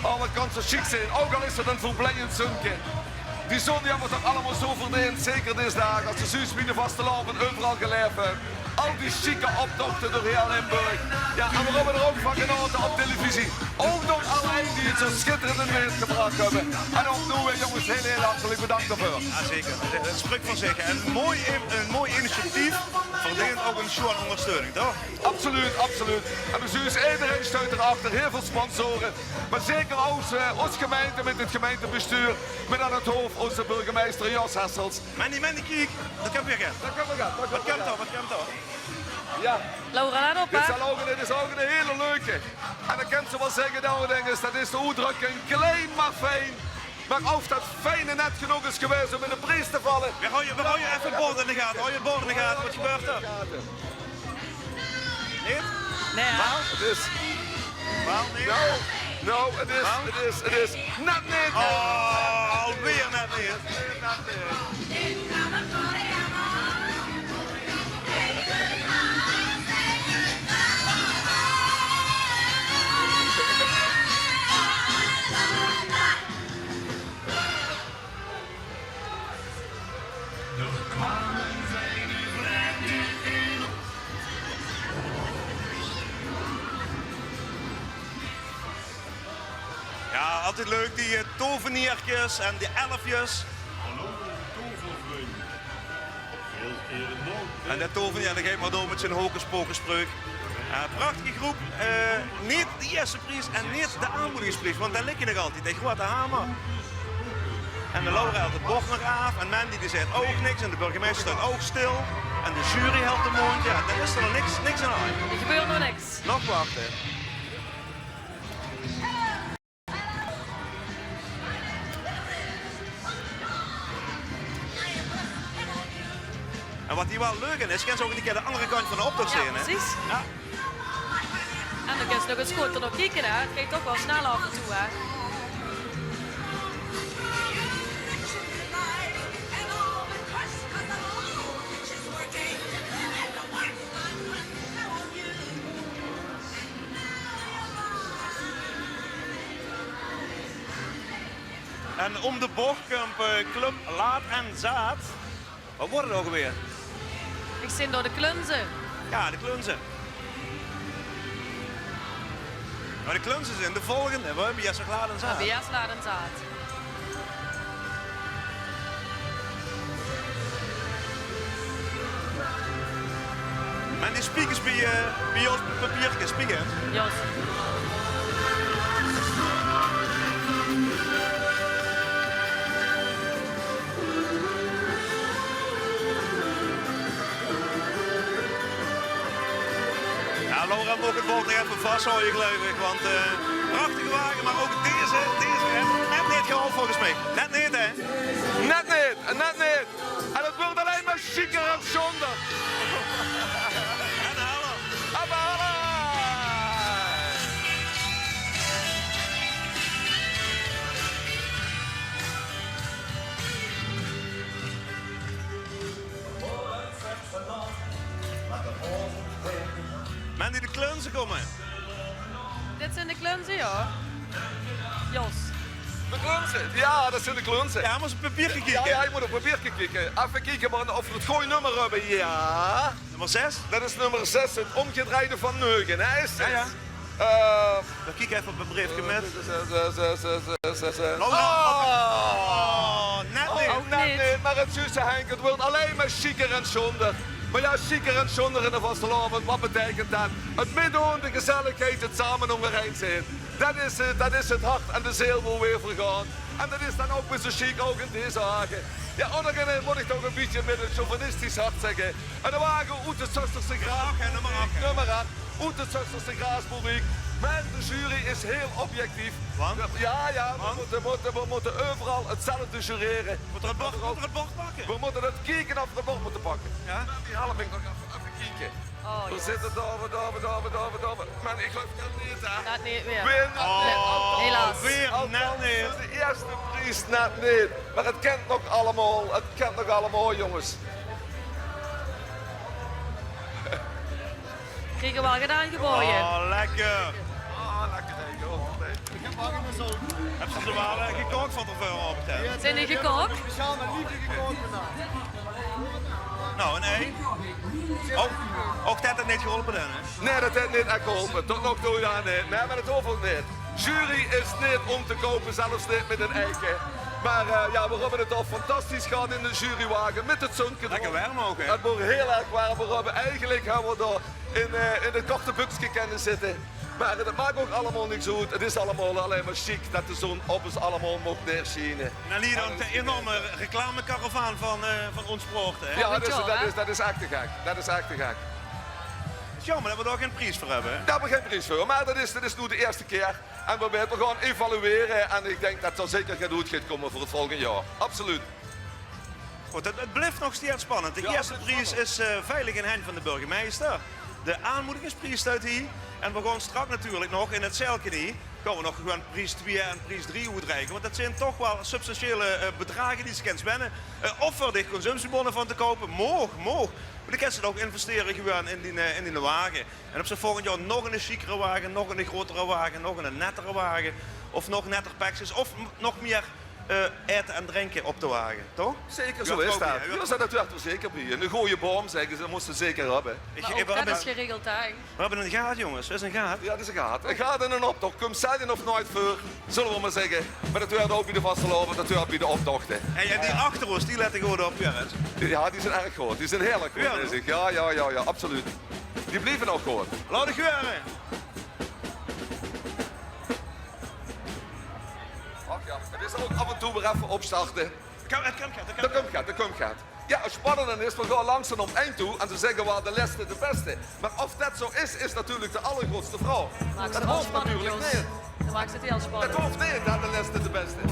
Oh, wat kan 't sjiek zeen. Ouch al is 't ein verbleiend zunke. Die zon, die höbbe v'r toch allemaol zo verdeend, zeker dees daag, es se zuus wie de vastelaovend euveral gelaef haet. Al die sjieke optochte door hieël Limburg. Jao, en veer höbbe d'r ouch van genaote op televisie. Ouch door allein die 't zo sjitterend in beeld gebrach höbbe. En ouch noe weer, jónges, hieël, hieël hartelik bedank daoveur. Jao, zeker. 't Sprik veur zich. En mooi in-, ein mooi initiatief verdeent ouch ein sjoean óngersteuning, toch? Absoluut, absoluut. En dus ederein steit d'r achter, hieël väöl sponsore. Mer zeker ós, eh, ós gemeinte mit 't gemeintebestuur, mit aan 't hoof ózze burgemeister Jos Hessels. Mandy, Mandy, kiek, dao kump weer get. Dao kump weer get. Wat kump dao, wat kump dao? Jao. Laura, let op, hè. Dit is ouch ein, dit is ouch ein hieël leuke. En dan kèns se waal zègke, det is de oetdrökking klein mer fijn. Mer of det fijn net genóg is gewaes óm in de pries te valle. Veer haje, veer haje effe 't bord in de gate. Haje 't bord in de gate. Wat gebeurt d'r? Neet? Nae, hè? Waal? 't Is... Waal neet? Nou, nou, 't is, 't is, 't is net neet. Oh, alweer net neet. Jao, altied leuk, die, eh, tovenierkes en die elfjes. Hallo, tovervrunj. En det tover, jao, det geit mer door mit zien hocus-pocus-spreuk. Eh, prachtige groep. Eh, neet de ierste pries en neet de aanmoedigingspries, want dao ligk nog altied de groeate hamer. En de Laura helt 't bord nog aaf en Mandy die zaet ouch niks en de burgemeister steit ouch stil. En de jury helt de móndj. Jao, dan is d'r nog niks, niks aan de hand. D'r gebeurt nog niks. Nog wachte. En wat hie waal leuk aan is, kèns se ouch ein kier de anger kantj van de optoch zeen, hè? Jao, precies. Jao. En dan kèns se nog ins good d'r nao kieke, hè. 't Geit toch waal snel aaf en toe, hè. En óm de boch kump, eh, Club Laat en Zaat. Wat waor 't ouch alweer? Ich zeen dao de Klunze. Jao, de Klunze. Mer de Klunze zeen de volgende. Veer höbbe ierst Laat en Zaat. Veer höbbe ierst Laat en Zaat. En die spiekers bie, eh, bie Jos Papierke, spiekers. Jos. Jao, Laura maag 't bord nog effe vashaoje, geluif ich. Want, eh, prachtige wage, mer ouch deze, deze haet 't net neet gehaold volges mich. Net Net neet. En 't weurt allein mer sjieker en sjoonder. En halle. En halle. Mandy, de Klunze kómme. Dit zeen de Klunze, jao. Jos. De Klunze? Jao, det zeen de Klunze. Jao, mós op 't papierke kieke. Jao, jao, ich mót op 't papierke kieke. Effe kieke of v'r 't gooj nummer höbbe. Jao. Nummer zes? Det is nummer zes, 't ómgedreide van neuge, hè, is 't? Jao, jao. Eh, Dan kiek effe op 't breefke mit. Oh, oh, net neet. Ouch net neet. Mer 't zuus se, Henk, 't weurt allein mer sjieker en sjoonder. Mer jao, sjieker en sjoonder in de vastelaovend, waat beteikent det? 't Mitdoon, de gezelligheid, 't same ónger ein zeen. Det is, eh, det is 't hart en de zeel wo weer veur gaon. En det is dan ouch weer zo sjiek, ouch in deze wage. Jao, óndergein mót ich toch ein bietje mit ein chauvinistisch hart zègke. En de wage oet 't Zösterse Graas. Nummer acht, hè, nummer acht, hè. Nummer acht. Oet 't Zösterse Graasboeriek. Mer de jury is hiel objectief. Want? Jao, jao, v'r mótte, mótte, v'r mótte euveral 'tzelfde jurere. Mót 'r 't bord, mót 'r 't bord pakke? V'r mótte 't kieke of v'r 't bord mótte pakke. Jao? Die help ich nog effe, effe kieke. Oh, jao. V'r zitte dao, dao, dao, dao, dao. Mer ich geluif net neet, hè? Net neet mieë. Weer net neet. Helaas. Weer net neet. Althans, de ierste pries net neet. Mer 't kint nog allemaol. 't Kint nog allemaol, jónges. Kriege v'r waal get aangebaoje. Oh, lekker. Ah, lekker, hè, joh. Höbs se ze waal, eh, gekaok van te veure, Albert, hè? Zeen die gekaok? Speciaal mit leefde gekaok vandaag. Nou, ein ei. Ouch, ouch det haet neet geholpe dan, hè? Nae, det haet neet ech geholpe. Tot nog toe, jao, nae. Nae, mer det hoof ouch neet. Jury is neet óm te koupe, zelfs neet mit ein eike. Mer, eh, jao, v'r höbbe 't toch fantastisch gehad in de jurywage mit 't zunke d'rop. Lekker werm ouch, hè? 't Waor hiel erg werm. V'r höbbe eigelik, höbbe v'r dao in, eh, in 't korte bukske kinne zitte. Mer det maak ouch allemaol niks oet. 't Is allemaol allein mer sjiek det de zon op ós allemaol maag neersjiene. En hie dan de enorme reclamekaravaan van, eh, van Ónspraok, hè? Jao, det is, det is, det is ech te gek. Det is ech te gek. 't Is jaomer det v'r dao gein pries veur höbbe, hè? Dao höbbe v'r gein pries veur. Mer det is, det is noe de ierste kier. En v'r weite, v'r gaon evaluere. En ich dink det d'r zeker get oet geit kómme veur 't volgend jaor. Absoluut. Good, 't, 't blif nog steeds spannend. De ierste pries is, eh, veilig in henj van de burgemeister. De aanmoedigingspries steit hie. En v'r gaon straks natuurlik nog in 't zaelke hie, gaon v'r nog gewoon pries twieë en pries drie oetreike. Want det zeen toch waal substantiële, eh, bedrage die se kins winne. Eh, of veur dich consumptiebonne van te koupe. Maag, maag. Mer dan kins se 't ouch investere gewoon in dien, eh, in dien wage. En höbs se volgend jaor nog ein sjiekere wage, nog ein grotere wage, nog ein nettere wage. Of nog netter pekskes. Of m-, nog mieë eh, aete en drinke op de wage, toch? Zeker, zo is det. Jao, det huurt d'r zeker bie. Eine gooje boum, zègke ze, det mós se zeker höbbe. Mer ouch det is geregeld, hè? V'r höbbe ein gaat, jónges. V'r höbbe ein gaat. Jao, det is ein gaat. Ein gaat in ein optoch. Kump zelden of noeit veur, zölle v'r mer zègke. Mer det huurt ouch bie de vastelaovend, det huurt bie de optochte. Hey, en die achter ós, die lètte good op, jao, hè? Jao, die zeen erg good. Die zeen hieërlik good bezig. Jao, jao, jao, jao, absoluut. Die blieve ouch good. Laot 't gebeure. Och jao, 't is ouch aaf en toe weer effe opstarte. Kump, 't kump get, 't kump get. Dao kump get, dao kump get. Jao, 't spannende is, veer gaon langzaam op ein toe en ze zègke waal de lèste de bèste. Mer of det zo is, is natuurlik de allergroetste vraog. Det hoof natuurlik neet. Det hoof neet, det de lèste de bèste.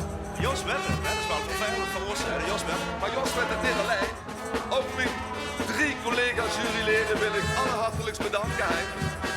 Jos weit 't, det is waal vervelend veur ós, hè, Jos weit 't. Mer Jos weit 't neet allein. Ouch mien drie collega-jurylede wil ich allerhartelikst bedanke, hè.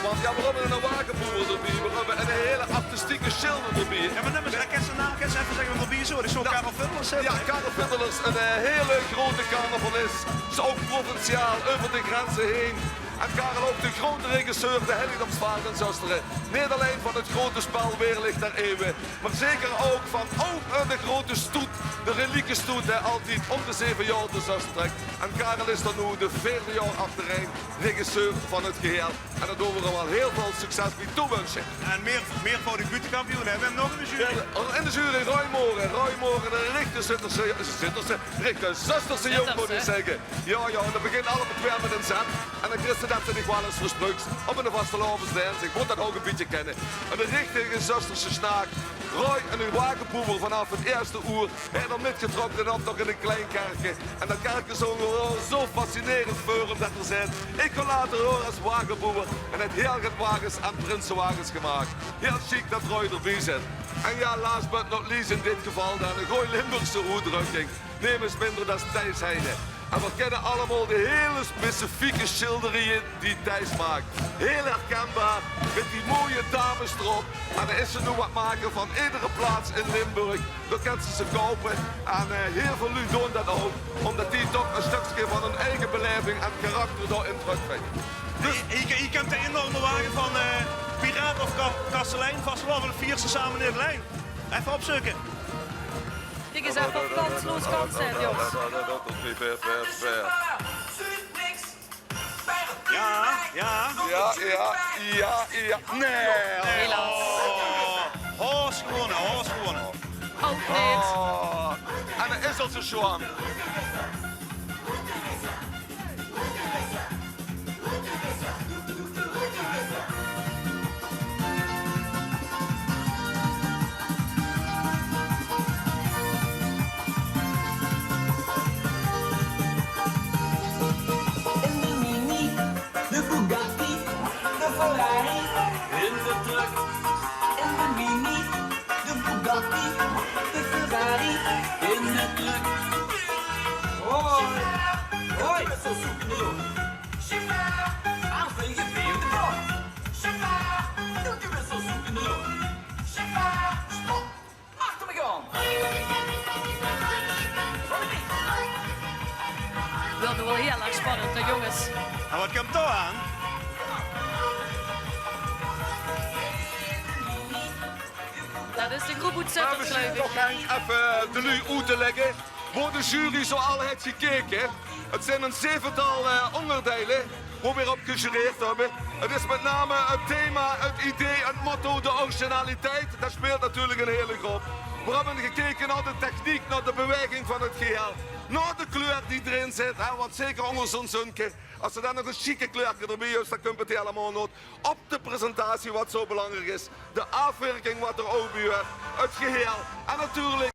Want jao, veer höbbe eine wageboer d'rbie, veer höbbe eine hele artistieke sjilder d'rbie. Jao, mer nummer, kins se naam, kins se effe zègke wae d'rbie is? Jao, Karel Vindlers, hè? Jao, Karel Vindlers, eine, eh, hele groete carnavalis. Is ouch provinciaal euver de grenze haer. En Karel, ouch de groete regisseur, de Helligdomsvaart in Zöstere. Neet allein van 't groete spel Weerlicht der Eeuwen, mer zeker ouch van, ouch, eh, de groete stoet, de reliekiestoet, dae altied óm de zeve jaor door Zöstere trèk. En Karel is dan noe 't veerde jaor achterein regisseur van 't geheel. En dao doon v'r 'm waal hiel väöl succes bie toewunsje. En mieër, mieërvoudig buuttekampioen, hè? V'r höbbe nog in de jury. Jao, in de jury Roy Mooren. Roy Mooren, eine richte Zösterse, Zösterse, richte Zösterse jóng, mót ich zègke. Jao, jao, en det begint allemaol weer mit ein Z. En dan kris se det se dich waal ins verspruks op eine vastelaovesdins. Ich mót det ouch ein bietje kènne. Eine richtige Zösterse snaak. Roy, eine wagebouwer vanaaf 't ierste oer. Hae haet 'm mitgetrokke en ouch nog in ein klein kerke. En det kerke zóng waal zo fascinerend veur 'm det 'r zag: "Ich gaon later door es wagebouwer." En haet hiel get wages en prinsewages gemaak. Hiel sjiek det Roy d'rbie zit. En jao, last but not least in dit geval dan ein gooj Limburgse oetdrökking. Nemes minder es Thijs Heijnen. En veer kènne allemaol de hiel specifieke sjilderieje die Thijs maak. Hiel herkenbaar, mit die mooie dames d'rop. En d'r is d'r noe get make van edere plaats in Limburg. Dao kèns se ze koupe. En, eh, hiel väöl luuj doon det ouch, ómdet die toch ein stökske van hun eige belaeving en karakter dao-in trökvinje. Dus hie, hie kump de enorme wage van, eh, Piraat of Ka-, Kastelein, vastelaovend viere same in 't Lien. Effe opzeuke. Kiek ins effe of Kansloos kans haet, jónges. Jao, jao, jao, jao. Nae. Helaas. Oh, Horst gewónne, Horst gewónne. Ouch neet. Oh. En det is al zo sjoon. In de Mini, de Bugatti, de Ferrari. In de truck. In de Mini, de Bugatti, de Ferrari. In de truck. Hoi, hoi. Aanvegen via de kop. Chauffeur, doet u eens een zoek in de lucht. Chauffeur, stop. Achter me aan. Weurt waal hiel erg spannend, hè, jónges? En waat kump dao aan? Det is de groep oet Zitterd, geluif ich. Mer mesjien nog effe de luuj oet te lègke wo de jury zoal haet gekeke. 't Zeen ein zevental, eh, óngerdeile wo veer op gejureerd höbbe. 't Is mit name 't thema, 't idee, 't motto, de originaliteit. Det sjpeelt natuurlik ein hiel groep. Veer höbbe gekeke nao de techniek, nao de bewaeging van 't geheel, nao de kleur die d'rin zit, hè, want zeker ónger zo'n zunke, es se dan nog ein sjieke kleurke d'rbie höbs, dan kump 't hielemaol good. Op de presentatie, waat zo belangriek is, de aafwirking waat d'r ouch bie huurt, 't geheel en natuurlik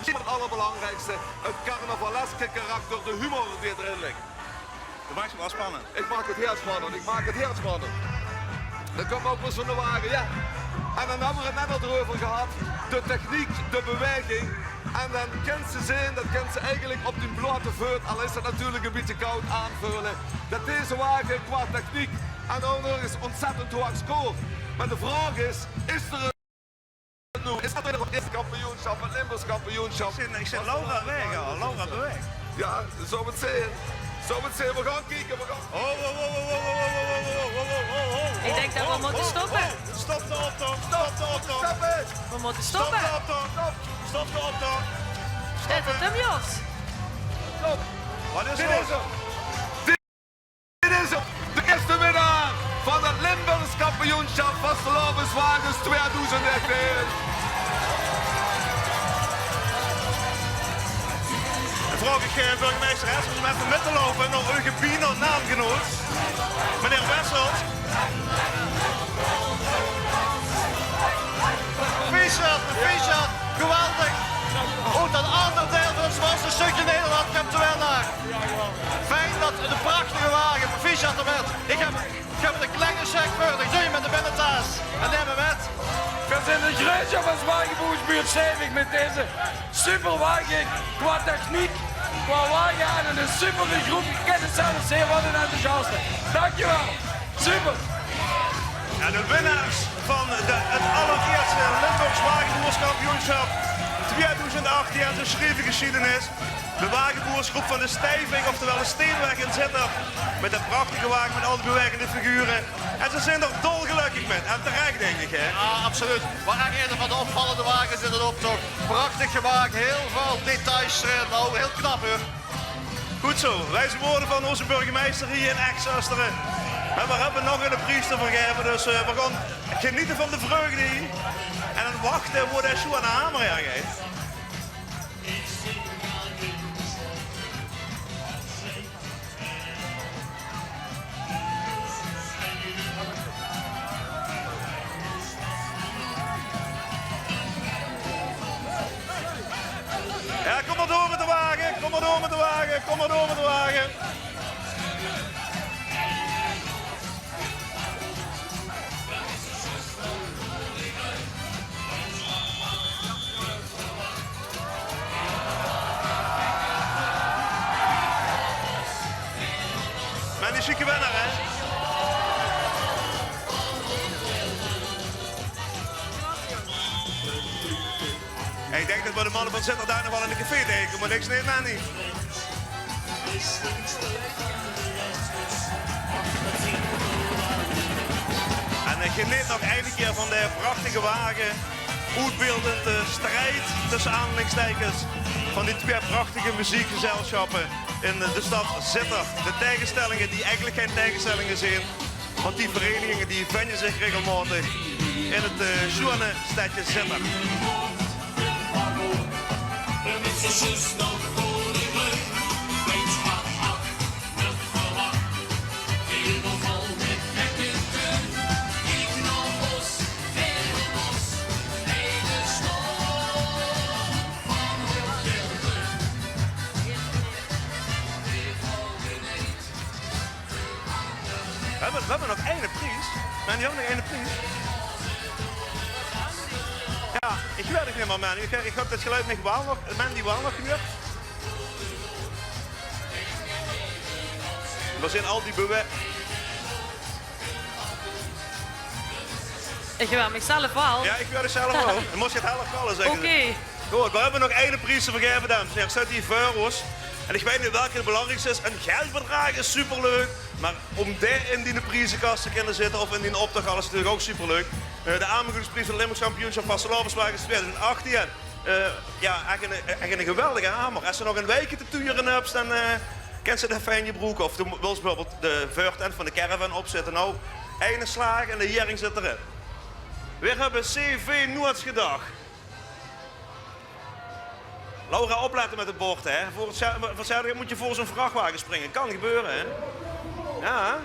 't allerbelangriekste, 't carnavaleske karakter, de humor die d'rin ligk. Det maak 't waal spannend. Ich maak 't hiel spannend, ich maak 't hiel spannend. Dan kump ouch waal zo'n wage, jao. En dan höbbe veer 't net al d'reuver gehad, de techniek, de bewaeging. En dan kèns se zeen, det kèns se eigelik op dien blote veut, al is 't natuurlik ein bietje kaod, aanveule det deze wage qua techniek en ouch nog ins óntzèttend hoeg scoort. Mer de vraog is, is d'r Is det weer 't ierste kampioensjap, 't Limburgs kampioensjap? Ich zeen, ich zeen Laura bewaege, Laura bewaeg. Jao, zölle v'r 't zeen. Zölle v'r 't zeen. V'r gaon kieke, v'r gaon. Ho, ho, ho. Ich dink det v'r mótte stoppe. Stop de optoch, stop de optoch. Stop 't. V'r mótte stoppe. Stop de optoch. Stop de optoch. Stop 't. Stop. Waat is d'r? Dit is 'm. Dit is 'm, de ierste winnaar van 't Limburgs kampioensjap Vastelaoveswages twieëdoezend achttieën. Dan vraog ich, eh, burgemeister Hessels óm effe mit te loupe nao eure bienaam naamgenoot, meneer Wessels. Proficiat, proficiat, geweldig. Ouch det anger deil van 't Zwaorste Stökske Nederland kump de winnaar. Fijn det, de prachtige wage, proficiat d'rmit. Ich höb, ich höb 'ne kleine cheque veur dich, doot 'm mit de binnetaas en num 'm mit. Veer zeen de greutste van Zwagebuursbuurt Sjtevig mit deze superwage, qua techniek, qua wage en 'n super groep. Ich kin 't zelf zeen, waat 'n enthousiaste. Dankjewel. Super. Jao, de winnaars van de, 't allerierste Limburgs Wagebuurskampioensjap twieëdoezend achttieën, en ze sjrieve gesjiedenis. De Wagebuursgroep van de Sjtevig, oftewel de Steenweg in Zitterd. Mit de prachtige wage, mit al die bewaegende figure. En ze zeen d'r dolgelökkig mit. En terech, dink ich, hè? Jao, absoluut. Waal ech eine van de opvallende wages in d'n optoch. Prachtig gemaak, hiel väöl details d'rin. Nou, hiel knap, huur. Good zo, wieze waorde van ózze burgemeister hie in Ech-Zöstere. En veer höbbe nog eine pries te vergaeve, dus, eh, veer gaon genete van de vreugde hie. En dan wachte wo de sjoe aan de hamer geit. Kom maar door met de wagen, kom maar door met de wagen, kom maar door met de wagen. Menni is sjieke winnaar, hè? Hey, ik denk dat we de mannen van Zitterd daar nog wel in de café tegen, maar niks niet, Menni. En eh, geniet nog eine keer van de prachtige wagen. Oetbeeldend de strijd tussen aanhalingstekens van die twee prachtige muziekgezelschappen in eh, de stad Zitterd. De tegenstellingen die eigenlijk geen tegenstellingen zijn. Want die verenigingen die vinden zich regelmatig in het eh, sjoene stedje Zitterd. We hebben, we hebben nog eine pries. Mandy, we hebben nog eine pries. Ja, ik weet het niet meer, Mandy. Ik, ik hoop dat het geluid nog wel nog, Mandy wel nog gebeurt. We zien al die bewe... Ik wil mezelf wel. Ja, ik wil het zelf wel. Dan moest je het helft vallen zeggen. Oké. Goed, we hebben nog eine pries te vergeven, dames en heren. Staat die voor ons. En ik weet niet welke het belangrijkste is. Een geldbedrag is superleuk. Maar om daar in die prijzenkast te kunnen zitten of in die optocht, alles natuurlijk ook superleuk. Eh, de Amelgoedspries van Limburgs Kampioenschap Vastelaoveswagens tweeduizend achttien. Eh, ja, echt een, echt een geweldige hamer. Als ze nog een weekje te turen hebt, dan eh kan ze dat fijn gebruiken. Of de, wil ze bijvoorbeeld de veurtent van de caravan opzetten. Nou, eine slaag en de hering zit erin. We hebben C V Noords gedacht. Laura, opletten met het bord, hè. Voor hetzelfde, voor hetzelfde moet je voor zo'n vrachtwagen springen. Kan gebeuren, hè. Ja.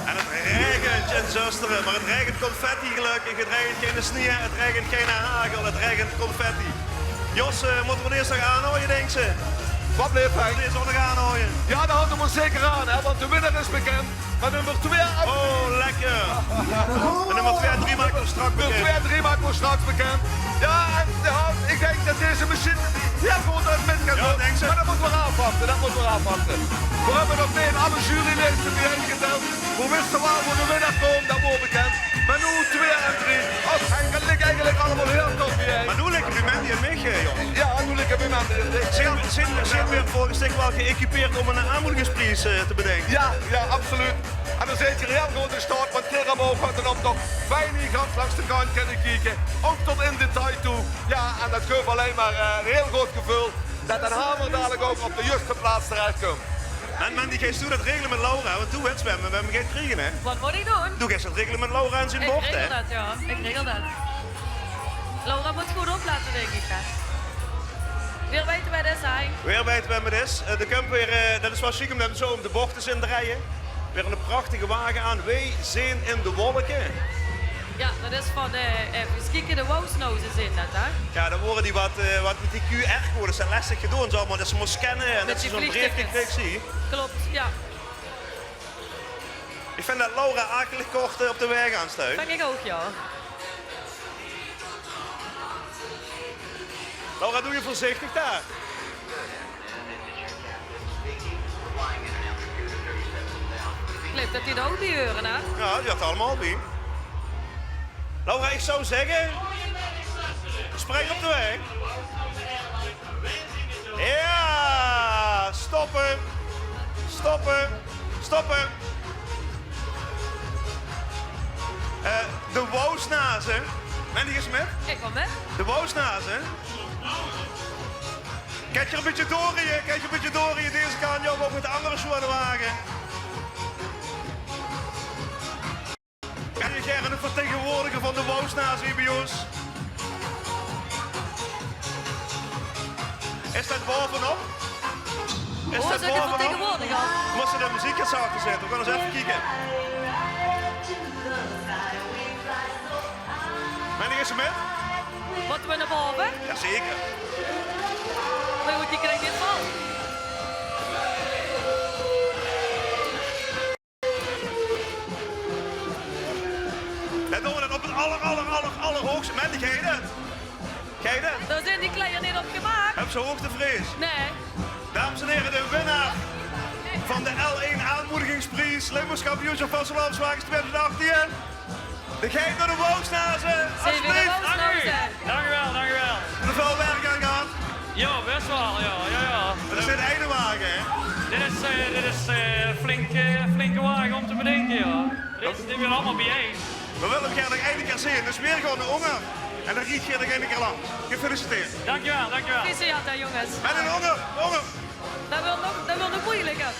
En het regent in Zöstere, maar het regent confetti gelukkig. Het regent geen sneeuw, het regent geen hagel, het regent confetti. Jos, eh, moeten we deze nog aanhouden, denkt ze? Wat bleef hij? Deze nog aanhouden. Ja, dan houden we zeker aan, hè, want de winnaar is bekend. Maar nummer twee... Oh, lekker. En nummer twee en drie maken we straks bekend. Nummer twee en drie maken we straks bekend. Ja, en ja, ik denk dat deze machine heel goed uit met kan doen. Maar dat moeten we afwachten, dat moeten we afwachten. We hebben nog geen alle juryleden bijeengeteld. We wisten wel voor de winnaar komen, dat wordt bekend. Maar nu twee en drie. Och, en dat ligt eigenlijk allemaal heel tof bijeen. Maar nu liggen die Mandy en Mick, eh, jongens. Ja, nu liggen we Mandy en Mick. Zijn, zijn, zijn we volgens dich wel geëquipeerd om een aanmoedigingsprijs eh, te bedenken? Ja, ja, absoluut. En dan zit je heel goed in staat, want Kiraboog gaat dan ook nog fijn hier gans langs de kant kunnen kijken. Ook tot in detail toe. Ja, en dat geeft alleen maar eh, een heel goed gevoel dat de hamer dadelijk ook op de juiste plaats terechtkomt. En Mandy, geeft toe dat regelen met Laura, want toen werd zwemmen, we hebben geen kriegen, hè? Wat moet ik doen? Doe geeft het regelen met Laura en zijn bord, hè? Ik regel dat, ja. Ik regel dat. Laura moet goed opletten, denk ik, hè. Weer weten wij dit zijn. Weer weten we met is. Eh, De kump weer, eh, dat is wel chic om dat zo om de bochten in te rijden. Weer een prachtige wagen aan. Wij zijn in de wolken. Ja, dat is van de, eh, even kijken, de Wousnauzen zijn dat, hè? Ja, dan worden die wat, eh, wat met die Q R-codes. Dat is lastig gedaan, zo, maar dat ze moest scannen en dat ze zo'n briefje kreeg, zie. Klopt, ja. Ik vind dat Laura akelig kort eh, op de weg aanstuit. Vind ik ook, ja. Laura, doe je voorzichtig daar. Ik geloof dat die er ook bij horen, hè? Ja, die had allemaal bij. Laura, ik zou zeggen, spring op de weg. Ja, stoppen. Stoppen. Stoppen. Eh, de Wousnazen. Mandy is met? Ik kom met. De Wousnazen. Kijk je een beetje door hier, kijk je een beetje door hier, deze kant, ja, ook met de andere zwaarwagen. Kan je gerne een vertegenwoordiger Nazi bij ons. Is dat bovenop? Is dat bovenop? Mós ze de meziek get zachter zitte? We gaon ens effe kieke. Menno, is ze mit? Mótte we nao bove? Jazeker. Mer good, die krieg ich vol. Dan doon we dat op het aller, aller, aller, allerhoogste. Menno, geit het? Geit het? Dao zeen die kleier neet op gemaak. Höbs se hoogtevrees? Nae. Dames en heren, de winnaar van de L één aanmoedigingspries, Limburgs kampioensjap vastelaoveswages twintig achttien. De geit nao de Woosnaze. Alsjeblieft. Dank u wel, dank u wel. Höbs se väöl werk aan gehad? Jao, bès waal, jao, jao, jao. Dat is de eine wage, hè? Dit is, eh, dit is, eh, flink, eh, flinke wage óm te bedinke, jao. Dit, dit weer allemaol biejein. We wille 'm gaer nog eine kier zeen, dus weer gaon nao ónger. En dan ried geer nog eine kier langs. Gefeliciteerd. Dankjewel, dankjewel. Proficiat, hè, jónges. En dan ónger, ónger. Dat weurt nog, dat weurt nog meujelieker.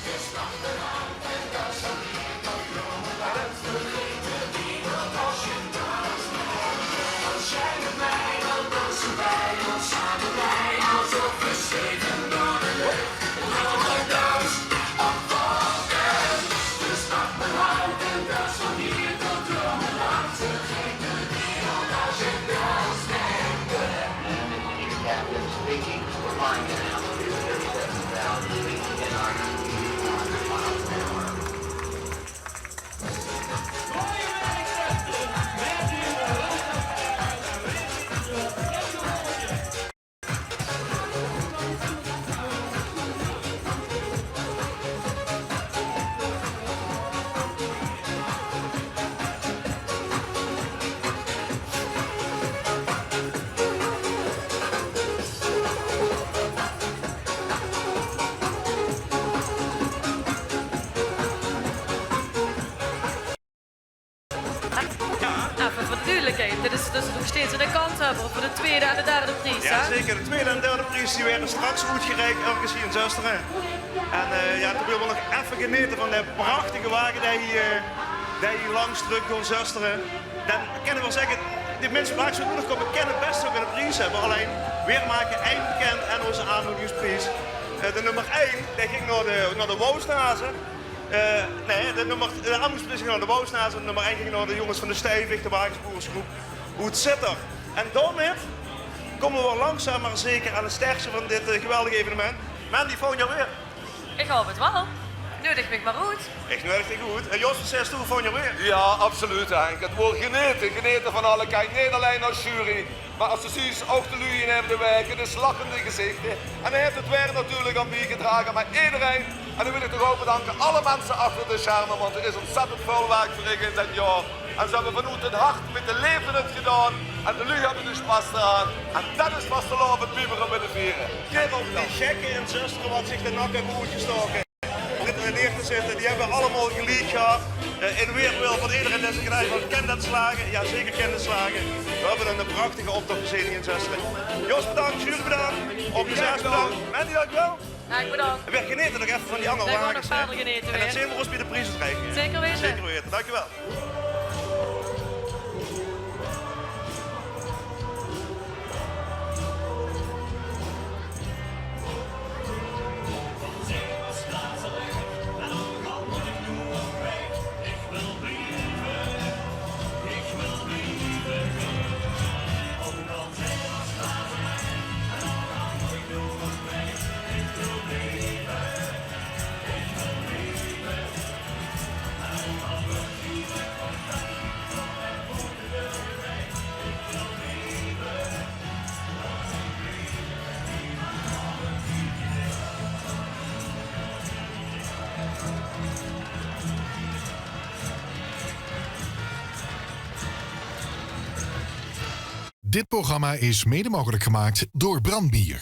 Effe veur de duudelikheid, dit is dus nog steeds de kanshöbber veur de twiede en de derde pries, hè? Jao, zeker. De twiede en derde pries die waere straks oetgereik örges hie in Zöstere. En, eh, jao, toen wille we nog effe genete van de prachtige wage die hie, eh, die hie langs trök door Zöstere. Dan kinne we zègke, de minse waar ze noe nog kómme, kinne bès nog 'ne pries höbbe. Allein, weer make ein bekènd en ózze aanmoedigingspries. Eh, de nummer ein, die ging nao de, nao de Woosnaze. Eh, nae, de nummer, de aanmoedigingspries ging nao de Woosnaze en de nummer ein ging nao de jónges van de Steivig, de wagesboeresgroep oet Zitterd. En daomit kómme we langzaam maar zeker aan 't stertje van dit, eh, geweldig evenement. Mandy, volgend jaor weer. Ich haop 't waal. Neudig mich maar oet. Ich neudig dich oet. En Jos, waat zaes doe, volgend jaor weer? Jao, absoluut, Henk. 't Weurt genete, genete van alle kantj. Neet allein es jury, mer es se zuus, ouch de luuj hie neve de waeg, de lachende gezichte. En dao haet 't waer natuurlik aan biegedrage, mer ederein. En dan wil ich toch ouch bedanke alle minse achter de scherme, want d'r is óntzèttend väöl werk verrich in dit jaor. En ze höbbe vanoet 't hart, mit de leefde 't gedaon. En de luuj höbbe d'r sjpas aan. En det is vastelaovend wie v'r 'm wille viere. Kiek op die gekke in Zöstere waat zich de nak höbbe oetgestaoke. Dit neer te zitte, die höbbe allemaol geliek gehad. Eh, in weerwil van ederein dae zègk: "Kin det slage?" Jao, zeker kin det slage. V'r höbbe 'ne prachtige optoch gezeen hie in Zöstere. Jos, bedank. Jury, bedank. Organisatie, bedank. Mandy, dankjewel. Jao, ich bedank. En weer genete nog effe van die anger wages, hè? En dan zeen v'r ós bie de priesoetreiking, hè? Zeker weite. Zeker weite. Dankjewel. Dit programma is mede mogelijk gemaakt door Brand Bier.